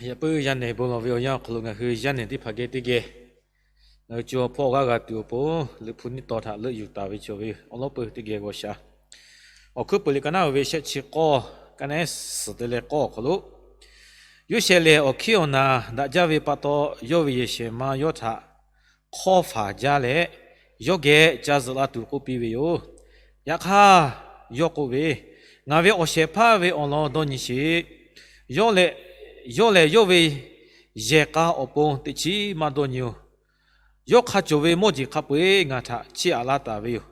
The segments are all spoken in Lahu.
Yaꞈ puiˉ yaˇ nehˬ bon lawˬ ve awˬ yanˇ awˬ hk'aw lo ngaˬ hui yaˇ nehˬ teˇ hpaˍ geh teˇ geh ngaˬ hui co hpawˇ g'aˇ g'a tuˬ awˬ pon, Liꞈ hpu nyiˇ tawn htaꞈ leuˆ yuˬ taˍ ve cawˬ ve awˬ lawn peuˬ teˇ geh g'aw sha. Awˬ hkuiˉ peuˬ liꞈ ka naˉ uiˍ ve shehˆ chi k'awˇ, ka naˉ suhˍ te leh k'awˇ awˬ hk'aw lo, Yoˇsehꞈ lehˬ awˬ hkiˉ awˬ naˍ daꞈ jaˇ ve pa taw, yawˇ ve yehˬ shehˍ ma yawˇ htaꞈ hk'awˇ faˍ jaˇ leh, yawˇ geh ca zuhꞈ la tuˬ k'oˆ piˇ ve yoˬ. Yaꞈ hk'aˇ, yawˇ k'oˆ ve, Ngaˬ ve awˬ shehˍ hpaˇ ve awˬ lawn dawˇ nyi sheˍ. Yawˇ lehˬ yawˇ ve yehˬ k'a awˬ pon teꞈ chiˉ maˇ dawˇ nyi-oˬ. Yawˇ hk'a cawˬ ve mawˇ jeˬ hk'a peu-eˬ ngaˬ htaꞈ chiˇ aꞈ laˇ taˍ ve yoˬ.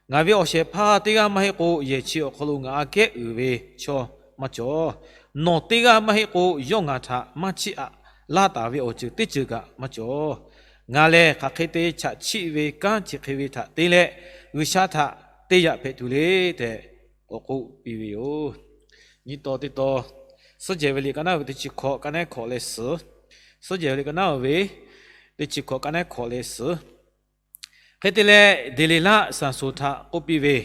Ngaˬ ve awˬ shehˍ hpaˇ teˇ g'aˇ maˇ heˆ k'o, yehˬ chi awˬ hk'aw lo ngaˬ aꞈ kehˉ uiˍ ve chaw maˇ cawˬ. Nawˬ teˇ g'aˇ maˇ heˆ k'o, yawˇ ngaˬ htaꞈ maˇ chiˇ aꞈ laˇ taˍ ve awˬ ceuˬ teˇ ceuˬ kaꞈ maˇ cawˬ. Ngaˬ lehˬ hk'aˬ hk'e te chaꞈ chiˆ ve kanˉ chi hk'e ve htaꞈ te leh, G'uiˬsha htaꞈ te yaꞈ hpehꞈ tuˬ le tehꞈ k'awꞈ k'oˆ piˇ ve yoˬ. Nyiˇ tawn teˇ tawn, Suhˉ jehˬ ve liꞈ ka naˉ ve teˇ chi hkawꞈ ka naˉ hkawꞈ leh suhˍ, Suhˉ jehˬ ve liꞈ ka naˉ ve teˇ chi hkawꞈ ka naˉ hkawꞈ leh suhˍ. Hk'e te leh, Deˍleˍlaˆ Saˍsonˍ htaꞈ k'oˆ piˇ ve,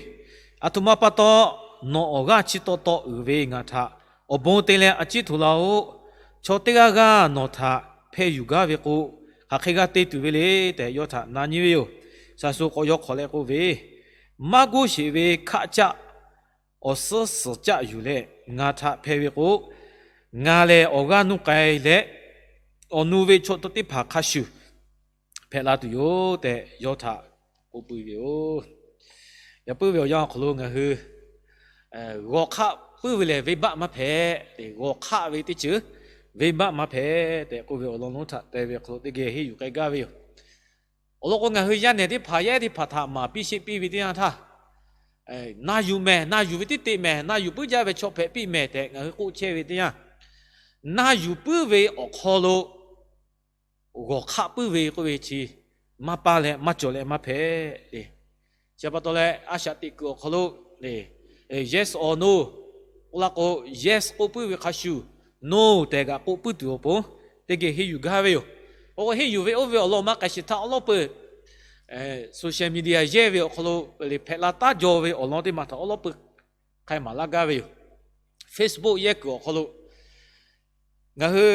Aˬ htoꞈ ma pa taw nawˬ awˬ g'aˇ chi taw taw uiˍ ve ngaˬ htaꞈ awˬ bon te leh a ciˉ htoꞈ laˇ-oˆ. Chaw teˇ g'aˇ g'aˇ nawˬ htaꞈ hpeh yuˬ gaˇ ve k'o, hk'aˬ hk'e g'a te tuˬ ve le tehꞈ yawˇ htaꞈ na nyi ve yoˬ. Saˍsonˍ k'awꞈ yaw hk'awꞈ leh k'oˆ ve, Maˇ g'uˇ sheˍ ve hkaˆ caˆ awˬ suhˉ suhˍ caˆ yuˬ leh ngaˬ htaꞈ hpeh ve k'o, ngaˬ lehˬ awˬ g'aˇ nuˇ k'ai leh, awˬ nu ve chaw teˇ hpaˍ hk'a shuˍ hpehꞈ la tuˬ yoˬ tehꞈ yawˇ htaꞈ k'oˆ piˇ ve yoˬ. Yaꞈ puiˉ ve awˬ yanˇ awˬ hk'aw lo ngaˬ hui g'awˬ hk'aˆ puiˉ ve lehˬ venˇbaˆ maˇ hpehꞈ tehꞈ, g'awˬ hk'aˆ ve teˇ ceuˬ venˇbaˆ maˇ hpehꞈ tehꞈ k'oˆ ve awˬ lawn lonˉ htaꞈ te ve awˬ hk'aw lo teˇ geh henˇ yuˬ k'ai gaˇ ve yoˬ. Awˬ lawn k'o, ngaˬ hui yaˇ nehˬ teˇ hpaˍ yaˇ ehˉ teˇ hpaˍ htaꞈ maˍ piˇ sheˆ piˇ ve teˇ yanˇ htaˇ, na yuˬ mehˍ, na yuˬ ve teˇ teˇ mehˍ, na yuˬ puiˉ jaˇ ve chaw hpehꞈ piˇ mehˍ tehꞈ ngaˬ hui k'oˆ chehˇ ve teˇ yanˇ, na yuˬ puiˉ ve awˬ hk'aw lo g'awˬ hk'aˆ puiˉ ve k'oˆ ve chi maˇ paˇ leh maˇ cawˬ leh maˇ hpehꞈ le. Chi pa taw leh, a shaꞈ teꞈ kuiˬ awˬ hk'aw lo le, yes or no k'oˆ laˇ k'o, yes k'oˆ puiˉ ve hk'a shuˍ, no tehꞈ kaꞈ k'oˆ puiˉ tuˬ awˬ pon teˇ geh henˇ yuˬ gaˇ ve yoˬ. Oˇ k'o henˇ yuˬ ve oˇ ve awˬ lawn maˇ k'ai shiˍ htaˇ awˬ lawn peuˬ social media yehˇ ve awˬ hk'aw lo le hpehꞈ la taˉ jaw ve awˬ lawn teˇ ma htaꞈ awˬ lawn peuˬ hk'a maˍ laˇ gaˇ ve yoˬ. Facebook yehˇ kuiˬ awˬ hk'aw lo ngaˬ hui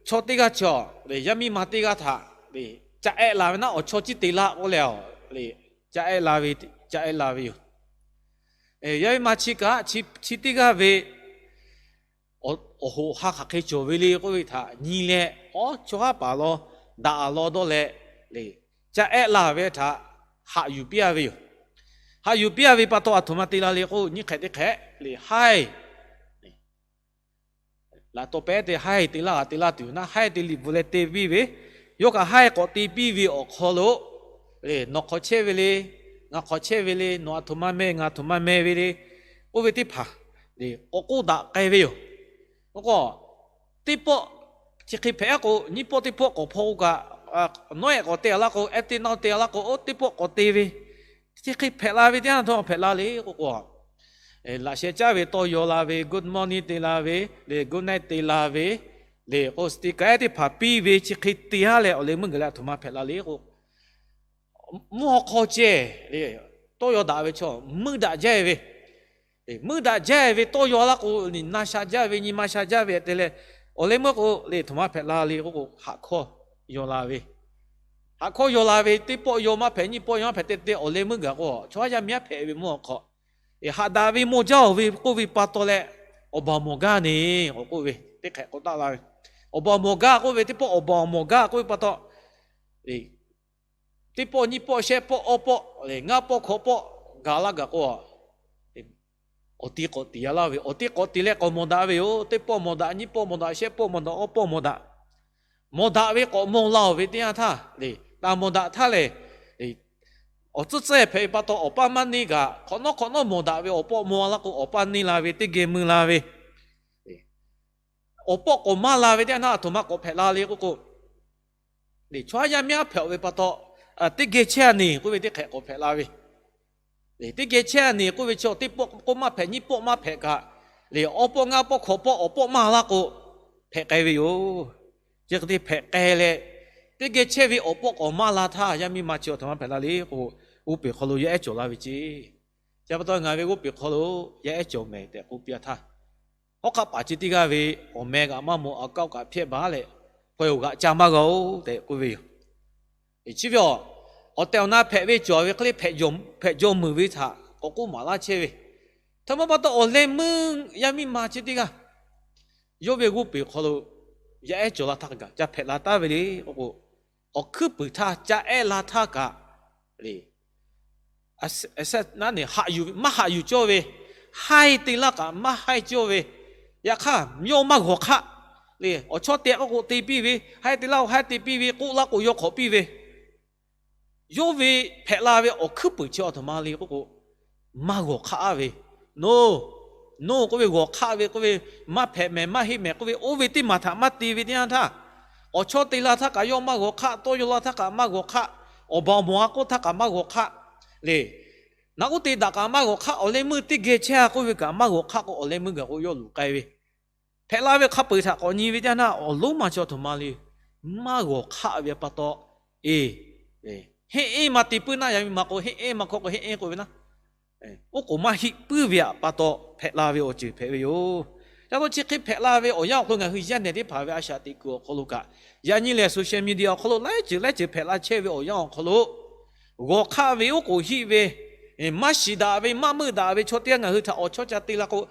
chaw teˇ g'aˇ chaw le yaˇ miˇ ma teˇ g'aˇ htaꞈ le ca ehˆ la ve naˉ, awˬ chaw ciˉ te laˇ k'oˆ leh, le ca ehˆ la ve, ca ehˆ la ve yoˬ. Yaˇ miˇ ma chi kaꞈ chi teˇ g'aˇ ve awˬ hoꞈ ha hk'aˬ hk'e cawˬ ve le k'oˆ ve htaꞈ nyi leh, awˬ chaw haˉ paˍ law daꞈ law dawˇ leh, le ca ehˆ la ve htaꞈ haꞈ yuˬ piˇ a ve yoˬ. Haꞈ yuˬ piˇ a ve pa taw, aˬ htoꞈ ma te la le k'o, nyiˇ hk'ehꞈ teˇ hk'ehꞈ le haiˇ laꞈ taw pehˉ te haiˇ te laˇ g'a te laˇ tuˬ naˉ, haiˇ te liꞈ bvuhꞈ leh te piˇ ve, yawˇ kaꞈ haiˇ k'awꞈ te piˇ ve awˬ hk'aw lo, le nawˬ hk'awꞈ chehˇ ve le, ngaˬ hk'awꞈ chehˇ ve le, nawˬ aˬ htoꞈ ma meh, ngaˬ aˬ htoꞈ ma meh ve le k'oˆ ve teˇ hpaˍ le k'awꞈ k'oˆ daꞈ k'ai ve yoˬ. K'o, teˇ pawˆ chi hk'e hpehꞈ a k'o, nyiˇ pawˆ teˇ pawˆ k'awꞈ hpaw k'o kaꞈ, nawˉ ehˉ k'awꞈ te a laˇ k'o, ehˉ teˇ nawˉ te a laˇ k'o, oˇ teˇ pawˆ k'awꞈ te ve, chi hk'e hpehꞈ la ve teˇ yanˇ htawˇ hpehꞈ la le k'o k'o, laꞈ sheh caˉ ve tawˇ yaw la ve, good morning te la ve le, good night te la ve le k'o, sticker teˇ hpaˍ piˇ ve chi hk'e te haˉ leh awˬ leh meuˇ gaˬ leh aˬ htoꞈ ma hpehꞈ la le k'o, mvuhˇ haw hk'aw ceh le tawˇ yaw daꞈ ve chaw meuˇ daꞈ jaˇ ve, meuˇ daꞈ jaˇ ve tawˇ yaw laˇ k'o, na sha jaˇ ve, nyi ma sha jaˇ ve te leh, awˬ leh meuˇ k'o le aˬ htoꞈ ma hpehꞈ la le k'o k'o, haꞈ hkawˇ yaw la ve, haꞈ hkawˇ yaw la ve, teˇ pawˆ yaw maˇ hpehꞈ, nyiˇ pawˆ yaw maˇ hpehꞈ te te awˬ leh meuˇ gaˬ k'o, chaw haˉ yaˇ miˇ haˉ hpehꞈ ve mvuhˇ haw hk'aw, haꞈ daꞈ ve mawˬ jaˇ-oˬ ve k'oˆ ve pa taw leh, awˬ baˬ mawˬ gaˇ ne k'oˆ ve teˇ hk'ehꞈ k'awꞈ taˆ la ve, awˬ baˬ mawˬ gaˇ k'oˆ ve teˇ pawˆ awˬ baˬ mawˬ gaˇ k'oˆ ve pa taw, teˇ pawˆ nyiˇ pawˆ shehˆ pawˆ awˇ pawˆ le ngaˇ pawˆ hkawꞈ pawˆ gaˬ laˇ gaˬ k'o, awˬ ti k'awꞈ tiˍ a laˇ ve, awˬ ti k'awꞈ tiˍ leh k'awꞈ mawˬ daꞈ ve yoˬ. Teˇ pawˆ mawˬ daꞈ, nyiˇ pawˆ mawˬ daꞈ, shehˆ pawˆ mawˬ daꞈ, awˇ pawˆ mawˬ daꞈ, mawˬ daꞈ ve k'awꞈ mawˬ la-oˬ ve teˇ yanˇ htaˇ le, taꞈ mawˬ daꞈ htaˇ lehˬ, awˬ tcuhˉ tcuhˉ hpehꞈ ve pa taw awˬ paˇ maˇ neˇ kaꞈ, hk'awꞈ nawˉ hk'awꞈ nawˉ mawˬ daꞈ ve awˬ pawˆ mawˬ a laˇ k'o, awˬ paˇ neˇ la ve teˇ geh mui la ve, awˬ pawˆ k'awꞈ maˇ la ve teˇ yanˇ htaˇ aˬ htoꞈ ma k'awꞈ hpehꞈ la le k'oˆ k'o, chaw haˉ yaˇ miˇ haˉ hpehꞈ-oˬ ve pa taw, teˇ geh chehˇ a neˬ k'oˆ ve teˇ hk'ehꞈ k'awꞈ hpehꞈ la ve, teˇ geh chehˇ a neˬ k'oˆ ve chi teˇ pawˆ k'oˆ maˇ hpehꞈ, nyiˇ pawˆ maˇ hpehꞈ kaꞈ le, awˇ pawˆ ngaˇ pawˆ hkawꞈ pawˆ awˬ pawˆ maˇ laˇ k'o, hpehꞈ k'ai ve yoˬ. Chi hk'e te hpehꞈ k'ai leh, teˇ geh chehˇ ve awˬ pawˆ k'awꞈ maˇ la htaˇ, yaˇ miˇ ma chi aˬ htoꞈ ma hpehꞈ la le k'o, g'oˇ peˬ hk'aw lo yaˇ ehˉ cawˬ la ve ce. Chi pa taw ngaˬ ve g'oˇ peˬ hk'aw lo yaˇ ehˉ cawˬ mehˍ tehꞈ k'oˆ piˇ a htaˇ, Hawˉ hk'aˆ paˍ chi teˇ g'aˇ ve awˬ meh g'aꞈ maˇ mawˬ, a kaoˆ kaꞈ hpehˇ baˬ leh, k'awehˬ awˬ g'aꞈ ca maˇ g'a-oˬ tehꞈ k'oˆ ve yoˬ. Chi ve awˬ tehˬ awˬ na hpehꞈ ve cawˬ ve hk'e le, hpehꞈ jaw meuˍ ve htaꞈ k'awꞈ k'oˆ maˍ laˇ chehˇ ve. Htaꞈ ma pa taw awˬ leh meuˇ yaˇ miˇ ma chi teˇ g'aˇ yawˇ ve g'oˇ peˬ hk'aw lo yaˇ ehˉ cawˬ la htaˇ kaꞈ ca hpehꞈ la taˍ ve le k'oˆ k'o, awˬ hkuiˉ puiˍ htaˇ ca ehˉ la htaˇ kaꞈ le, a, a, naˉ neˬ haꞈ yuˬ, maˇ haꞈ yuˬ cawˇ ve, haiˇ te laˇ kaꞈ maˇ haiˇ cawˇ ve, yaꞈ hk'aˇ yawˇ maˇ g'awˬ hk'aˆ le. Awˬ chawˇ te k'oˆ k'o te piˇ ve, haiˇ te laˇ k'o haiˇ te piˇ ve, k'oˆ laˇ k'o yawˇ hk'awꞈ piˇ ve, yawˇ ve hpehꞈ la ve awˬ hkuiˉ puiˍ chi awˬ htoꞈ ma le k'oˆ k'o, maˇ g'awˬ hk'aˆ ve, no, no k'oˆ ve, g'awˬ hk'aˆ ve k'oˆ ve, maˇ hpehꞈ mehˍ, maˇ heˆ mehˍ k'oˆ ve, oˇ ve teˇ maˬ htaꞈ maˇ te ve teˇ yanˇ htaˇ, awˬ chawˇ te la htaˇ kaꞈ yawˇ maˇ g'awˬ hk'aˆ, tawˇ yaw la htaˇ kaꞈ maˇ g'awˬ hk'aˆ, awˬ baˬ awˬ mawˬ a k'oˆ htaˇ kaꞈ maˇ g'awˬ hk'aˆ le. Naꞈ k'oˆ te daꞈ kaꞈ maˇ g'awˬ hk'aˆ, awˬ leh meuˇ teˇ geh chehˇ a k'oˆ ve kaꞈ maˇ g'awˬ hk'aˆ k'o, awˬ leh meuˇ gaˬ k'o yawˇ luˬ k'ai ve, hpehꞈ la ve hk'a peu-eˬ htaꞈ k'awꞈ nyi ve teˇ yanˇ htaˇ, awˬ lonˉ ma chi awˬ htoꞈ ma le, maˇ g'awˬ hk'aˆ ve pa taw, e, heˆ eˉ ma te puiˉ naˆ yaˇ miˇ ma k'o, heˆ eˉ ma hk'aw k'o heˆ eˉ k'oˆ ve naˆ, oˉ k'oˍ maˇ heˆ puiˉ ve pa taw hpehꞈ la ve awˬ ceuˬ hpehꞈ ve yoˬ. Ca to chi hk'e hpehꞈ la ve awˬ yanˇ awˬ hk'aw lo ngaˬ hui yaˇ nehˬ teˇ hpaˍ ve a shaꞈ teꞈ kuiˬ awˬ hk'aw lo kaꞈ, yaꞈ nyi lehˬ social media awˬ hk'aw lo laiˉ ceuˬ laiˉ ceuˬ hpehꞈ la chehˇ ve awˬ yanˇ awˬ hk'aw lo, g'awˬ hk'aˆ ve, oˉ k'oˍ hiˆ ve, maˇ shiˍ daꞈ ve, maˇ meuˆ daꞈ ve, chaw teˇ g'aˇ ngaˬ hui htaꞈ awˬ chawˇ ca te la k'o,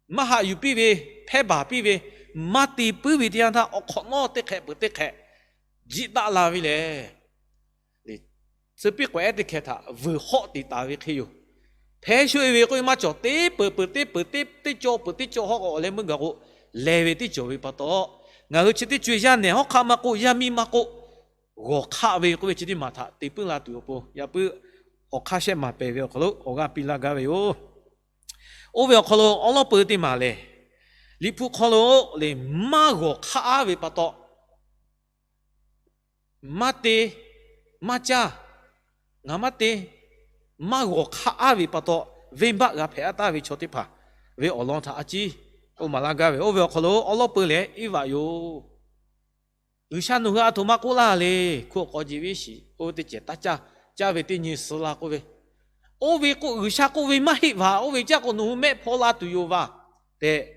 maˇ haꞈ yuˬ piˇ ve, hpehˇ baˬ piˇ ve, maˇ te puiˉ ve teˇ yanˇ htaˇ, awˬ hk'awꞈ nawˉ teˇ hk'ehꞈ peuˬ teˇ hk'ehꞈ jiˆ daꞈ la ve lehˬ, tcuh piˇ k'awehꞈ ehˉ teˇ hkeh htaꞈ vuiˬ hawˆ te taˍ ve hk'e yoˬ. Hpehˇ sho-e ve k'oˆ ve maˇ cawˬ, teˇ peuˬ peuˬ teˇ peuˬ teˇ, teˇ cawˇ peuˬ teˇ cawˇ hawˉ k'o awˬ leh meuˇ gaˬ k'o leh ve teˇ cawˬ ve pa taw, ngaˬ hui chi teˇ co-e yaˇ nehˬ hawˉ hk'aˆ maˇ k'oˆ, yaˇ miˇ maˇ k'oˆ, g'awˬ hk'aˆ ve k'oˆ ve chi teˇ maˬ htaꞈ te puiˉ la tuˬ awˬ pon yaꞈ puiˉ awˬ hk'aˇ shehˆ maˬ pehˬ ve awˬ hk'aw lo awˬ g'aˇ piˇ laˇ gaˇ ve yoˬ. Oˇ ve awˬ hk'aw lo awˉ lawˉ peu teˇ maˬ lehˬ, Liꞈ hpu hk'aw lo le, maˇ g'awˬ hk'aˆ ve pa taw, maˇ te, maˇ caˇ, ngaˬ maˇ te, maˇ g'awˬ hk'aˆ ve pa taw, venˇ baˆ g'a hpehꞈ-a taˍ ve chaw teˇ hpaˍ ve awˬ lawn htaꞈ a ciˉ k'oˆ maˍ laˇ gaˇ ve. Oˇ ve awˬ hk'aw lo awˉ lawˉ peu lehˬ Eˇvaꞈ yoˬ. G'uiˬ sha nawˬ hui a htoꞈ ma k'oˆ laˇ le, hkunˉ awˬ k'aw jeˬ ve shiˍ, oˇ ve teˇ cehˬ taˇ caˇ, caˇ ve teˇ nyi suh la k'oˆ ve, oˇ ve k'o G'uiˬ sha k'oˆ ve maˇ heˆ vaˬ, oˇ ve caˇ k'o nawˬ hui mehˆ hpaw la tuˬ yoˬ vaˬ tehꞈ,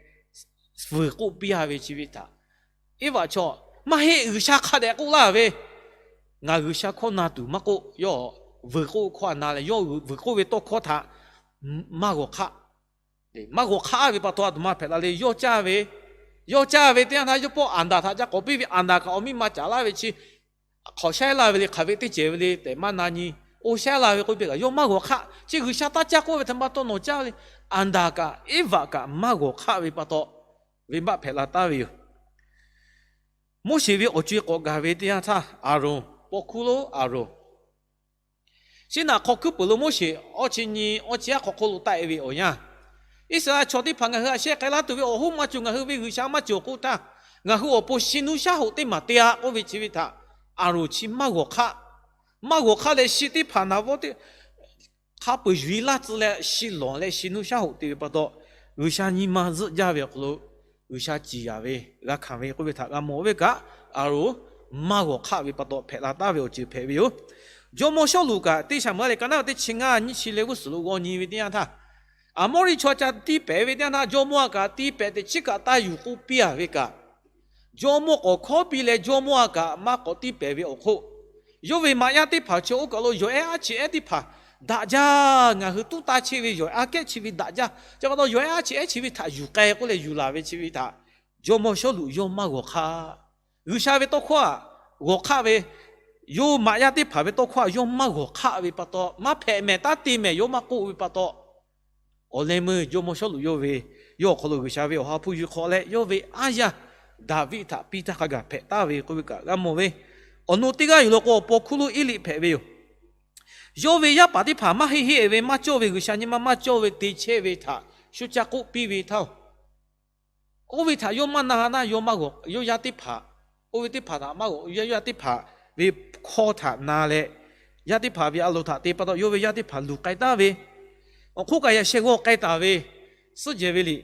vuiˬ k'oˆ piˇ-a ve chi ve htaꞈ, Eˇvaꞈ chaw, maˇ heˆ, G'uiˬ sha hk'a dehꞈ k'oˆ laˇ ve, ngaˬ G'uiˬ sha hkawˇ na tuˬ maˇ k'oˆ, yawˇ vuiˬ k'oˆ hkawˇ a na leh, yawˇ vuiˬ k'oˆ ve tawˇ hkawˇ htaꞈ maˇ g'awˬ hk'aˆ, maˇ g'awˬ hk'aˆ ve pa taw a htoꞈ ma hpehꞈ la le, yawˇ caˇ ve, yawˇ caˇ ve teˇ yanˇ htaˇ yawˇ pawˆ Aˍdanˍ htaꞈ ca k'awꞈ piˇ ve, Aˍdanˍ kaꞈ awˬ miˇ ma caˍ laˇ ve chi hk'awꞈ shaiˉ laˇ ve le, hk'aˬ ve teˇ cehˬ ve le tehꞈ maˇ na nyi, oˇ shaiˉ laˇ ve k'oˆ piˇ kaꞈ yawˇ maˇ g'awˬ hk'aˆ. Chi G'uiˬ sha taˇ caˇ k'oˆ ve htaꞈ pa taw nawˬ caˇ ve le. Aˍdanˍ kaꞈ Eˇvaꞈ kaꞈ maˇ g'awˬ hk'aˆ ve pa taw, venˇ baˆ hpehꞈ la taˍ ve yoˬ. Moˉseˍ ve awˬ co-e k'awꞈ gaˬ ve teˇ yanˇ htaˇ, Aˍronˍ, paw hkuˇ lonˉ Aˍronˍ, Siˉnaꞈ hk'aw hkuiˉ puiˍ lo Moˉseˍ awˇ chi nyi awˇ chi aˉ hk'aw hk'oˆ lo taˆ-e ve awˬ yanˇ, Iˉsaˍreˍlaˆ chaw teˇ hpaˍ ngaˬ hui a shehˆ k'ai laˇ tuˬ ve awˬ hoˉ maˇ cawˬ, ngaˬ hui ve G'uiˬ sha maˇ cawˬ k'oˆ htaˇ, ngaˬ hui awˬ pon shi nuˇ shaˉ hoꞈ teˇ maˬ te-a k'oˆ ve chi ve htaꞈ Aˍronˍ chi maˇ g'awˬ hk'aˆ. Maˇ g'awˬ hk'aˆ leh shi teˇ hpaˍ naˍ vawˇ teˇ hk'a peu-eˬ yuˬ-e laˇ tcuh leh shi lawˬ leh shi nuˇ shaˉ hoꞈ te ve pa taw, G'uiˬ sha nyi ma zuhˆ jaˇ ve awˬ hk'aw lo G'uiˬ sha ciˍ yanˍ ve, g'a hkanˍ ve k'oˆ ve htaꞈ g'a mawˬ ve kaꞈ, Aˍronˍ maˇ g'awˬ hk'aˆ ve pa taw hpehꞈ la taˍ ve awˬ ceuˬ hpehꞈ ve yoˬ. Jawˇmawˇ Sawˉluꞈ kaꞈ teˇ Saˍmo-eˍlaˆ liꞈ ka naˉ ve teˇ chi ngaˇ nyiˇ chi leh g'uˇ suhˍ lo g'aw nyi ve teˇ yanˇ htaˇ, Aˍmawˇriˆ chaw ca tiˇ pehˍ ve teˇ yanˇ htaˇ, jawˇmawˇ-a kaꞈ tiˇ pehˍ teꞈ chiˉ kaꞈ taˇ yuˬ k'oˆ piˇ-a ve kaꞈ, jawˇmawˇ k'awꞈ hkawˉ piˇ leh jawˇmawˇ-a kaꞈ maˇ k'awꞈ tiˇ pehˍ ve awˬ hk'oˆ, yawˇ ve maꞈ yaˇ teˇ hpaˍ chi oˇ kaˬ lo yawˬ ehˉ aˉ chi ehˉ teˇ hpaˍ daꞈ jaˇ, ngaˬ hui tuˉ taˇ chehˇ ve yawˬ ehˉ aˉ kehˉ chi ve daꞈ jaˇ. Chi pa taw yawˬ ehˉ aˉ chi ehˉ chi ve htaꞈ yuˬ k'ai k'oˆ leh yuˬ laˬ ve chi ve htaꞈ jawˇmawˇ Sawˉluꞈ yawˇ maˇ g'awˬ hk'aˆ. G'uiˬ sha ve tawˇ hkawˇ htaꞈ g'awˬ hk'aˆ ve, yawˇ maꞈ yaˇ teˇ hpaˍ ve tawˇ hkawˇ htaꞈ yawˇ maˇ g'awˬ hk'aˆ ve pa taw, maˇ hpehꞈ mehˍ taˇ te mehˍ yawˇ maˇ k'oˆ ve pa taw, awˬ leh meuˇ jawˇmawˇ Sawˉluꞈ yawˇ ve, yawˇ awˬ hk'aw lo G'uiˬ sha ve awˬ ha hpu yuˬ hk'awꞈ leh yawˇ ve aˉ yaˇ Daˍviˆ htaꞈ piˇ htaˇ hk'a gaˬ hpehꞈ taˍ ve k'oˆ ve kaꞈ g'a mawˬ ve. Awˬ nu teˇ g'aˇ yoˬ law k'o, awˬ paw hkuˇ lonˉ Eˇliˆ hpehꞈ ve yoˬ. Yawˇ ve yaˇ paˍ teˇ hpaˍ maˇ heˆ heˆ ve, maˇ cawˇ ve, G'uiˬ sha nyi ma maˇ cawˇ ve te chehˇ ve htaꞈ shu ca k'oˆ piˇ ve htaˇ, oˇ ve htaꞈ yawˇ maˇ na naˇ, yawˇ maˇ g'awˬ, yawˇ yaˇ teˇ hpaˍ, oˇ ve teˇ hpaˍ htaꞈ maˇ g'awˬ, yawˇ yaˇ teˇ hpaˍ ve hkawˇ htaꞈ na leh, yaˇ teˇ hpaˍ ve a loˍ htaꞈ te pa taw yawˇ ve yaˇ teˇ hpaˍ luˬ k'ai taˍ ve, awˬ hk'oˆ kaꞈ yaꞈ sheh g'awˇ k'ai taˍ ve, suhˉ jehˬ ve liꞈ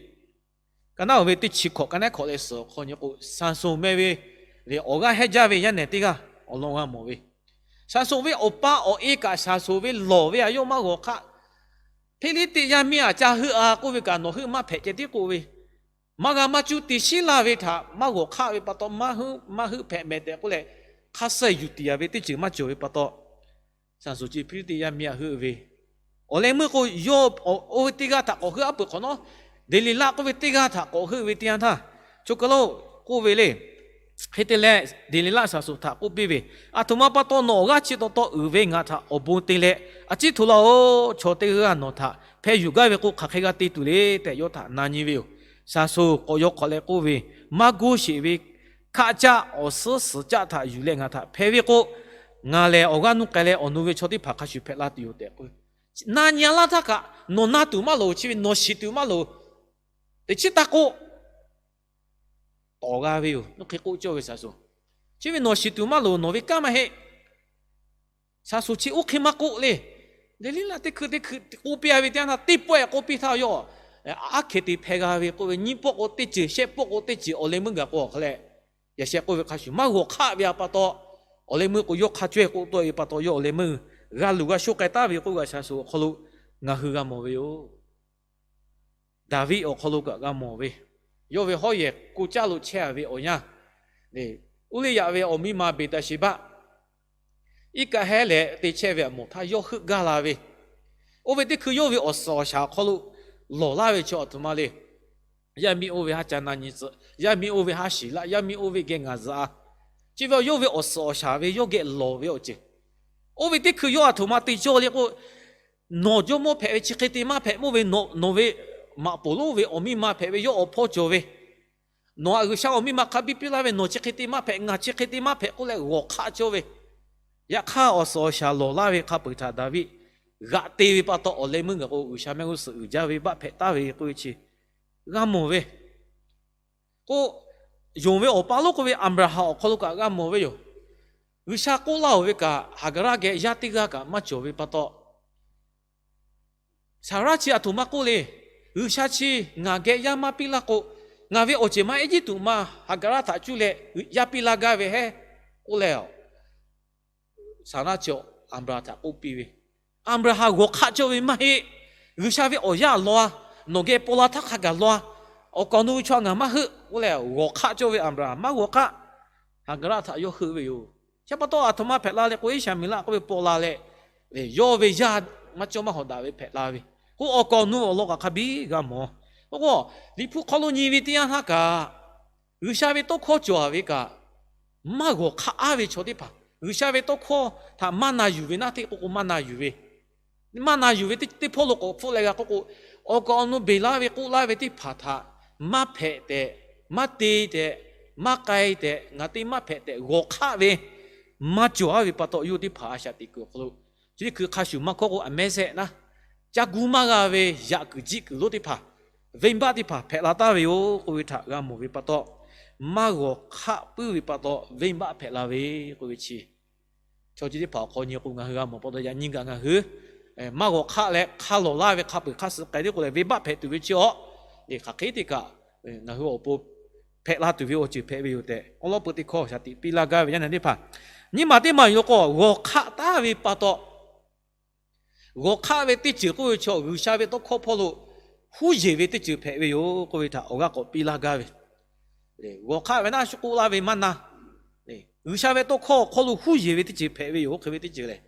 ka naˉ-oˬ ve teˇ chi hkawꞈ ka naˉ hkawꞈ leh suhˍ awˬ hk'aw nyi k'o, Saˍsonˍ meh ve lehˬ awˬ g'aˇ hehnˇ jaˇ ve yaˇ nehˬ teˇ g'aˇ awˬ lawn g'a mawˬ ve. Saˍsonˍ ve awˬ pa awˬ e kaꞈ Saˍsonˍ ve lawˬ ve aꞈ yawˇ maˇ g'awˬ hk'aˆ. Hpeˇliˇteˆ yaˇ miˇ aꞈ ca heuˆ-a k'oˆ ve kaꞈ nawˬ heuˆ maˇ hpehꞈ ceh tiˉ k'oˆ ve, maˇ g'a maˇ cuˇ te shiˉ laˇ ve htaꞈ maˇ g'awˬ hk'aˆ ve pa taw, maˇ heuˆ maˇ heuˆ hpehꞈ mehˍ tehꞈ k'oˆ leh, hk'a suh yuˬ tiˍ yaˍ ve teˇ ceuˬ maˇ cawˬ ve pa taw, shaˍ shuˍ chi Hpiˇliˇtiˆ yaˇ miˇ aꞈ heuˆ ve, awˬ leh meuˇ k'o, yawˇ oˇ ve teˇ g'aˇ htaꞈ k'awꞈ heuˆ aˉ peuˬ hk'awꞈ nawˉ, Deˍleˍlaˆ k'oˆ ve teˇ g'aˇ htaꞈ k'awꞈ heuˆ ve teˇ yanˇ htaˇ, choˬ kaˬ lo k'oˆ ve le. Hk'e te leh, Deˍleˍlaˆ shaˍ shuˍ htaꞈ k'oˆ piˇ ve, Aˬ htoꞈ ma pa taw nawˬ awˬ g'aˇ chi taw taw uiˍ ve ngaˬ htaꞈ awˬ bon te leh, a ciˉ htoꞈ laˇ-oˬ. Chaw teˇ g'aˇ nawˬ htaꞈ hpeh yuˬ gaˇ ve k'o, hk'aˬ hk'e g'a te tuˬ le tehꞈ yawˇ htaꞈ na nyi ve yoˬ. Shaˍ shuˍ k'awꞈ yaw hk'awꞈ leh k'oˆ ve, Maˇ g'uˇ sheˍ ve hkaˆ caˆ awˬ suhˉ suhˍ caˆ htaꞈ yuˬ leh ngaˬ htaꞈ hpeh ve k'o, ngaˬ lehˬ awˬ g'aˇ nuˇ k'ai leh awˬ nu ve chaw teˇ hpaˍ hk'a shuˍ hpehꞈ la tuˬ yoˬ tehꞈ k'oˆ ve. Na nyi-a laˇ htaˇ kaꞈ, nawˬ na tuˬ maˇ loˍ, chi ve nawˬ shiˍ tuˬ maˇ loˍ. Teꞈ chiˉ taˇ k'oˆ, tawˍ g'a ve yoˬ. Oˇ hk'e k'oˆ cawˇ ve shaˍ shuˍ, chi ve nawˬ shiˍ tuˬ maˇ loˍ, nawˬ ve kanˉ maˇ heˆ. Shaˍ shuˍ chi oˇ hk'e maˇ k'oˆ le. Deˍleˍlaˆ teˇ hkui teˇ hkui k'oˆ piˇ-a ve teˇ yanˇ htaˇ, teˇ pawehˇ k'oˆ piˇ htaˇ, yawˇ aˉ hkeh te hpeh g'a ve k'oˆ ve, nyiˇ pawˆ k'o teˇ ceuˬ, shehˆ pawˆ k'o teˇ ceuˬ, awˬ leh meuˇ gaˬ k'o awˬ hk'a leh, yaꞈ sheh k'oˆ ve hk'a shuˍ maˇ g'awˬ hk'aˆ ve pa taw, awˬ leh meuˇ k'o yawˇ hk'a caweh k'oˆ tawˆ ve pa taw, yawˇ awˬ leh meuˇ g'a luˬ g'a shoˆ k'ai taˍ ve k'oˆ ve shaˍ shuˍ awˬ hk'aw lo ngaˬ hui g'a mawˬ ve yoˬ. Daˍviˆ awˬ hk'aw lo kaꞈ g'a mawˬ ve, yawˇ ve hawˉ yehˬ ko caˇ lo chehˇ-a ve awˬ yanˇ, Uˇliˇyaꞈ ve awˬ miˇ ma Beˍtaˍsheˍbaˆ iˉ kaˆ hehˉ leh te chehˇ ve aꞈ mawˬ htaˇ yawˇ heuˆ gaˇ la ve, oˇ ve teˇ hkui yawˇ ve awˬ suhˍ awˬ shaˍ awˬ hk'aw lo lawˬ laˇ ve chaw aˬ htoꞈ ma le. Yaˇ miˇ oˇ ve haˉ ca na nyi tcuh, yaˇ miˇ oˇ ve haˉ shiˍ laˆ, yaˇ miˇ oˇ ve geh ngaˬ zuhꞈ-a. Chi ve yawˇ ve awˬ suhˍ awˬ shaˍ ve yawˇ geh lawˬ ve awˬ ceuˬ, oˇ ve teˇ hkui yawˇ aˬ htoꞈ ma te cawˇ le k'o, nawˬ jawˇmawˇ hpehꞈ ve chi hk'e te maˇ hpehꞈ, mawˇ ve nawˬ ve maꞈ poˍ lonˉ ve awˬ miˇ ma hpehꞈ ve yawˇ awˬ hpawˇ cawˬ ve, nawˬ aꞈ G'uiˬsha awˬ miˇ ma hk'a biˇ piˇ laˇ ve, nawˬ chi hk'e te maˇ hpehꞈ, ngaˬ chi hk'e te maˇ hpehꞈ k'oˆ leh g'awˬ hk'aˆ cawˇ ve. Yaꞈ hk'aˇ, awˬ suhˍ awˬ shaˍ lawˬ laˇ ve hk'a peu-eˬ htaꞈ Daˍviˆ g'aꞈ te ve pa taw, awˬ leh meuˇ gaˬ k'o G'uiˬsha mehˆ g'uˇ suhˍ uiˍ jaˇ ve baˆ hpehꞈ taˍ ve k'oˆ ve chi g'a mawˬ ve. K'o, yonˍ ve awˬ pa lonˉ k'oˆ ve Aˍbraˍhanˍ awˬ hk'aw lo kaꞈ g'a mawˬ ve yoˬ. G'uiˬsha k'oˆ laˇ-oˬ ve kaꞈ, Haˍgaˍraˆ geh yaˇ teˇ g'aˇ kaꞈ maˇ cawˬ ve pa taw, Saˍraˆ chi aˬ htoꞈ ma k'oˆ le. G'uiˬsha chi ngaˬ geh yaˇ maˇ piˇ laˇ k'o, ngaˬ ve awˬ ceuˬ ma Eˇjiˇtuꞈ ma Haˍgaˍraˆ htaꞈ cuˇ leh yaˇ piˇ laˇ gaˇ ve hehˉ k'oˆ leh, Saˍraˆ chi Aˍbraˍhanˍ htaꞈ k'oˆ piˇ ve, Aˍbraˍhanˍ g'awˬ hk'aˆ cawˇ ve maˇ heˆ. G'uiˬsha ve awˬ yaˇ law-a, nawˬ geh paw la htaˇ hk'a gaˬ law-a, awˬ kaˍ awˬ nu ve chaw ngaˬ maˇ heuˆ k'oˆ leh g'awˬ hk'aˆ cawˇ ve Aˍbraˍhanˍ maˇ g'awˬ hk'aˆ, Haˍgaˍraˆ htaꞈ yawˇ heuˆ ve yoˬ. Chi pa taw aˬ htoꞈ ma hpehꞈ la le k'o, Iˉsaˍmiˍlaˆ k'oˆ ve paw la leh, yawˇ ve yaˇ maˇ cawˇ maˇ hawˍ daꞈ ve hpehꞈ la ve, k'o awˬ kaˍ awˬ nu awˬ lawn kaꞈ hk'a biˇ g'a mawˬ. K'o, Liꞈ hpu hk'aw lo nyi ve teˇ yanˇ htaˇ kaꞈ, G'uiˬsha ve tawˇ hkawˇ cawˬ-a ve kaꞈ, maˇ g'awˬ hk'aˆ aˉ ve chaw teˇ hpaˍ, G'uiˬsha ve tawˇ hkawˇ htaꞈ maˇ na yuˬ ve naˉ teˇ k'oˆ k'o maˇ na yuˬ ve, maˇ na yuˬ ve teˇ pawˆ lo k'awꞈ hpfuhˆ leh g'a k'oˆ k'o, awˬ kaˍ awˬ nu beˬ laˇ ve k'oˆ laˇ ve teˇ hpaˍ htaꞈ maˇ hpehꞈ tehꞈ, maˇ te tehꞈ, maˇ k'ai tehꞈ, ngaˬ te maˇ hpehꞈ tehꞈ g'awˬ hk'aˆ ve, maˇ cawˬ-a ve pa taw, yawˇ teˇ hpaˍ a shaꞈ teꞈ kuiˬ awˬ hk'aw lo, chi teˇ hkui hk'a shuˍ maˇ hkawˇ k'o, a mehˉ sehˆ naˉ, caˇ gu maˇ g'a ve yaꞈ kuiˬ jiˆ kuiˬ lonˉ teˇ hpaˍ, venˇbaˆ teˇ hpaˍ hpehꞈ la taˍ ve yoˬ k'oˆ ve htaꞈ g'a mawˬ ve pa taw, maˇ g'awˬ hk'aˆ puiˉ ve pa taw venˇbaˆ hpehꞈ la ve k'oˆ ve chi, chaw chi teˇ hpaˍ awˬ hk'aw nyi k'o ngaˬ hui g'a mawˬ pa taw, yaꞈ nyi kaꞈ ngaˬ hui maˇ g'awˬ hk'aˆ leh hk'a lawˬ laˇ ve hk'a peu-eˬ hk'a suh k'ai teˇ k'o leh venˇbaˆ hpehꞈ tuˬ ve chi awˬ, hk'aˬ hk'e te kaꞈ ngaˬ hui awˬ pon hpehꞈ la tuˬ ve awˬ ceuˬ hpehꞈ ve yoˬ tehꞈ, awˉ lawˉ peu teˇ hkawˇ shaˍ tiꞈ piˇ laˇ gaˇ ve yaˇ nehˬ teˇ hpaˍ, nyiˇ maˬ teˇ maˬ yoˬ k'o, g'awˬ hk'aˆ taˍ ve pa taw, g'awˬ hk'aˆ ve teˇ ceuˬ k'oˆ ve chaw, G'uiˬsha ve tawˇ hkawˇ hpawˇ lo huˉ yeˬ ve teˇ ceuˬ hpehꞈ ve yoˬ k'oˆ ve htaꞈ awˬ g'aˇ k'awꞈ piˇ laˇ gaˇ ve. G'awˬ hk'aˆ ve naˉ shu k'oˆ laˇ ve maˇ na, G'uiˬsha ve tawˇ hkawˇ awˬ hk'aw lo huˉ yeˬ ve teˇ ceuˬ hpehꞈ ve yoˬ. Oˇ hk'e ve teˇ ceuˬ lehˬ,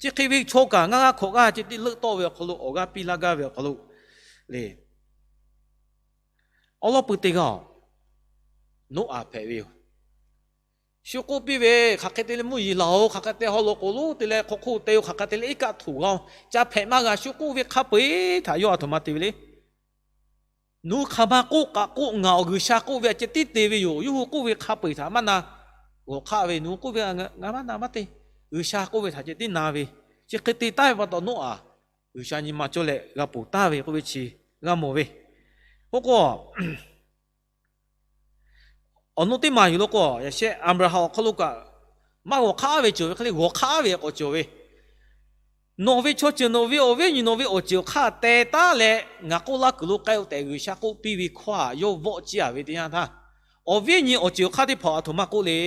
chi hk'e ve chaw kaꞈ ngaˇ g'aˇ hkawꞈ g'aˇ ceh tiˉ leuˆ tawˆ ve awˬ hk'aw lo awˬ g'aˇ piˇ laˇ gaˇ ve awˬ hk'aw lo le, awˉ lawˉ peu teˇ g'aˇ-oˬ, Noˉaꞈ hpehꞈ ve yoˬ. Shu k'oˆ piˇ ve, hk'aˬ hk'e te leh mvuhˇ yeˬ laˬ-oˬ, hk'aˬ hk'e te haw loꞈ k'oˍ lonˉ te leh hk'aw hk'oˆ te-o, hk'aˬ hk'e te leh iˉ kaˆ htoꞈ g'a-oˬ, ca hpehꞈ maˇ g'a shu k'oˆ ve hk'a peu-eˬ htaꞈ yawˇ aˬ htoꞈ ma te ve le. Nawˬ hui hk'aˬ ma k'oˆ kaꞈ k'oˆ, ngaˬ awˬ G'uiˬsha k'oˆ ve aꞈ ceh tiˉ te ve yoˬ. Yawˇ hui k'oˆ ve hk'a peu-eˬ htaꞈ maˇ na. G'awˬ hk'aˆ ve nawˬ hui k'oˆ ve ngaˬ maˇ na maˇ te. G'uiˬsha k'oˆ ve htaꞈ ceh tiˉ na ve, chi hk'e te taˍ ve pa taw Noˉaꞈ G'uiˬsha nyi ma cawˇ leh g'a ponˬ taˍ ve k'oˆ ve chi g'a mawˬ ve. Oˇ k'o, awˬ nu teˇ maˬ yuˬ lo k'o, yaꞈ sheh Aˍbraˍhanˍ awˬ hk'aw lo kaꞈ maˇ g'awˬ hk'aˆ ve cawˬ ve hk'e le, g'awˬ hk'aˆ ve k'awꞈ cawˬ ve. Nawˬ ve chaw ceuˬ, nawˬ ve awˬ viˉ nyi, nawˬ ve awˬ ceuˬ awˬ hk'aˇ teh taˉ leh ngaˬ k'oˆ laˇ kuiˬ lo k'ai-o tehꞈ G'uiˬsha k'oˆ piˇ ve hkawˇ htaꞈ yawˇ vawˆ ciˇ-a ve teˇ yanˇ htaˇ, awˬ viˉ nyi awˬ ceuˬ awˬ hk'aˇ teˇ hpaˍ aˬ htoꞈ ma k'oˆ le.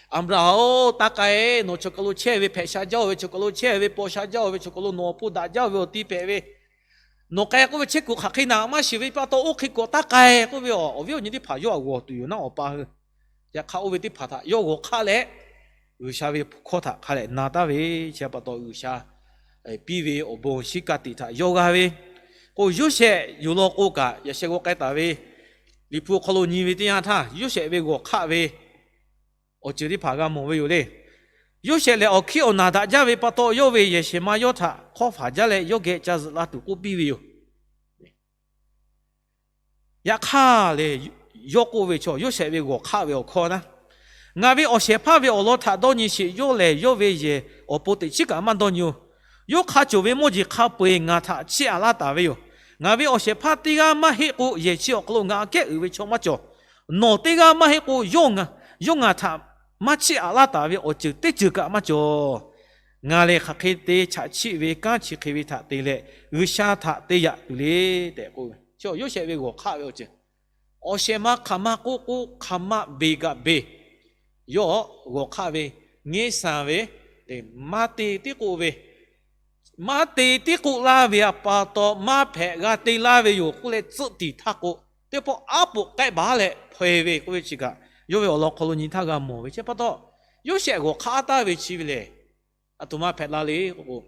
Aˍbraˍhanˍ-oˬ, taˇ k'ai, nawˬ chaw kaˬ lo chehˇ ve hpehꞈ sha jaˇ-oˬ ve, chaw kaˬ lo chehˇ ve paw sha jaˇ-oˬ ve, chaw kaˬ lo nawˬ awˬ pon daꞈ jaˇ-oˬ ve awˬ ti hpehꞈ ve, Nawˬ k'ai k'oˆ ve chehˇ kuiˬ hk'aˬ hk'e naˍ maˇ shiˍ ve pa taw, oˇ hk'e kuiˬ awˬ taˇ k'ai k'oˆ ve, awˬ viˉ awˬ nyi teˇ hpaˍ yawˇ htaꞈ g'awˬ tuˬ yoˬ naˉ, awˬ pa hui. Yaꞈ hk'aˇ, oˇ ve teˇ hpaˍ htaꞈ yawˇ g'awˬ hk'aˆ leh, G'uiˬsha ve hkawˇ htaꞈ hk'a dehꞈ na taˍ ve, chi pa taw G'uiˬsha piˇ ve awˬ bon shinˉ ka tiꞈ htaꞈ yawˇ g'a ve k'o, Yoˇsehꞈ yoˬ law k'o kaꞈ, yaꞈ sheh g'aw k'ai taˍ ve Liꞈ hpu awˬ hk'aw lo nyi ve teˇ yanˇ htaˇ, Yoˇsehꞈ ve g'awˬ hk'aˆ ve awˬ ceuˬ teˇ hpaˍ g'a mawˬ ve yoˬ le. Yoˇsehꞈ lehˬ, awˬ hkiˉ awˬ naˬ daꞈ jaˇ ve pa taw, yawˇ ve yehˬ shehˍ ma yawˇ htaꞈ hk'awˇ hpaˍ jaˇ leh, yawˇ geh ca zuhꞈ la tuˬ k'oˆ piˇ ve yoˬ. Yaꞈ hk'aˇ lehˬ, yawˇ k'oˆ ve chaw, Yoˇsehꞈ ve g'awˬ hk'aˆ ve awˬ hkawˇ naˉ, ngaˬ ve awˬ shehˍ hpaˇ ve awˬ lawn htaꞈ dawˇ nyi sheˍ. Yawˇ lehˬ, yawˇ ve yehˬ awˬ pon teꞈ chiˉ kaꞈ maˇ dawˇ nyi-oˬ. Yawˇ hk'a cawˬ ve mawˇ jeˬ hk'a peu-eˬ ngaˬ htaꞈ chiˇ aꞈ laˇ taˍ ve yoˬ. Ngaˬ ve awˬ shehˍ hpaˇ teˇ g'aˇ maˇ heˆ k'o, yehˬ chi awˬ hk'aw lo ngaˬ aꞈ kehˉ uiˍ ve chaw maˇ cawˬ. Nawˬ teˇ g'aˇ maˇ heˆ k'o, yawˇ ngaˬ htaꞈ maˇ chiˇ aꞈ laˇ taˍ ve awˬ ceuˬ teˇ ceuˬ kaꞈ maˇ cawˬ. Ngaˬ lehˬ, hk'aˬ hk'e te chaꞈ chiˆ ve kanˉ chi hk'e ve htaꞈ te leh, G'uiˬsha htaꞈ te yaꞈ tuˬ le tehꞈ k'oˆ ve, Yoˇsehꞈ ve g'awˬ hk'aˆ ve awˬ ceuˬ. Awˬ shehˍ ma hk'aˬ ma k'oˆ k'oˆ, hk'aˬ ma beˬ kaꞈ beˬ, yawˇ g'awˬ hk'aˆ ve, ngeˇ sanˍ ve, maˇ te tiˉ k'oˆ ve, maˇ te tiˉ k'oˆ laˇ ve pa taw, maˇ hpehꞈ g'a te laˇ ve yoˬ k'oˆ leh tcuhˆ tiˍ htaˇ k'o, teˇ pawˆ aˉ poꞈ k'ehˆ baˬ leh hpaw-e ve k'oˆ ve chi kaꞈ, yawˇ ve awˬ lawn hk'aw lo nyi htaˇ g'a mawˬ ve. Chi pa taw, Yoˇsehꞈ g'awˬ hk'aˆ taˍ ve chi ve lehˬ, aˬ htoꞈ ma hpehꞈ la le k'o k'o,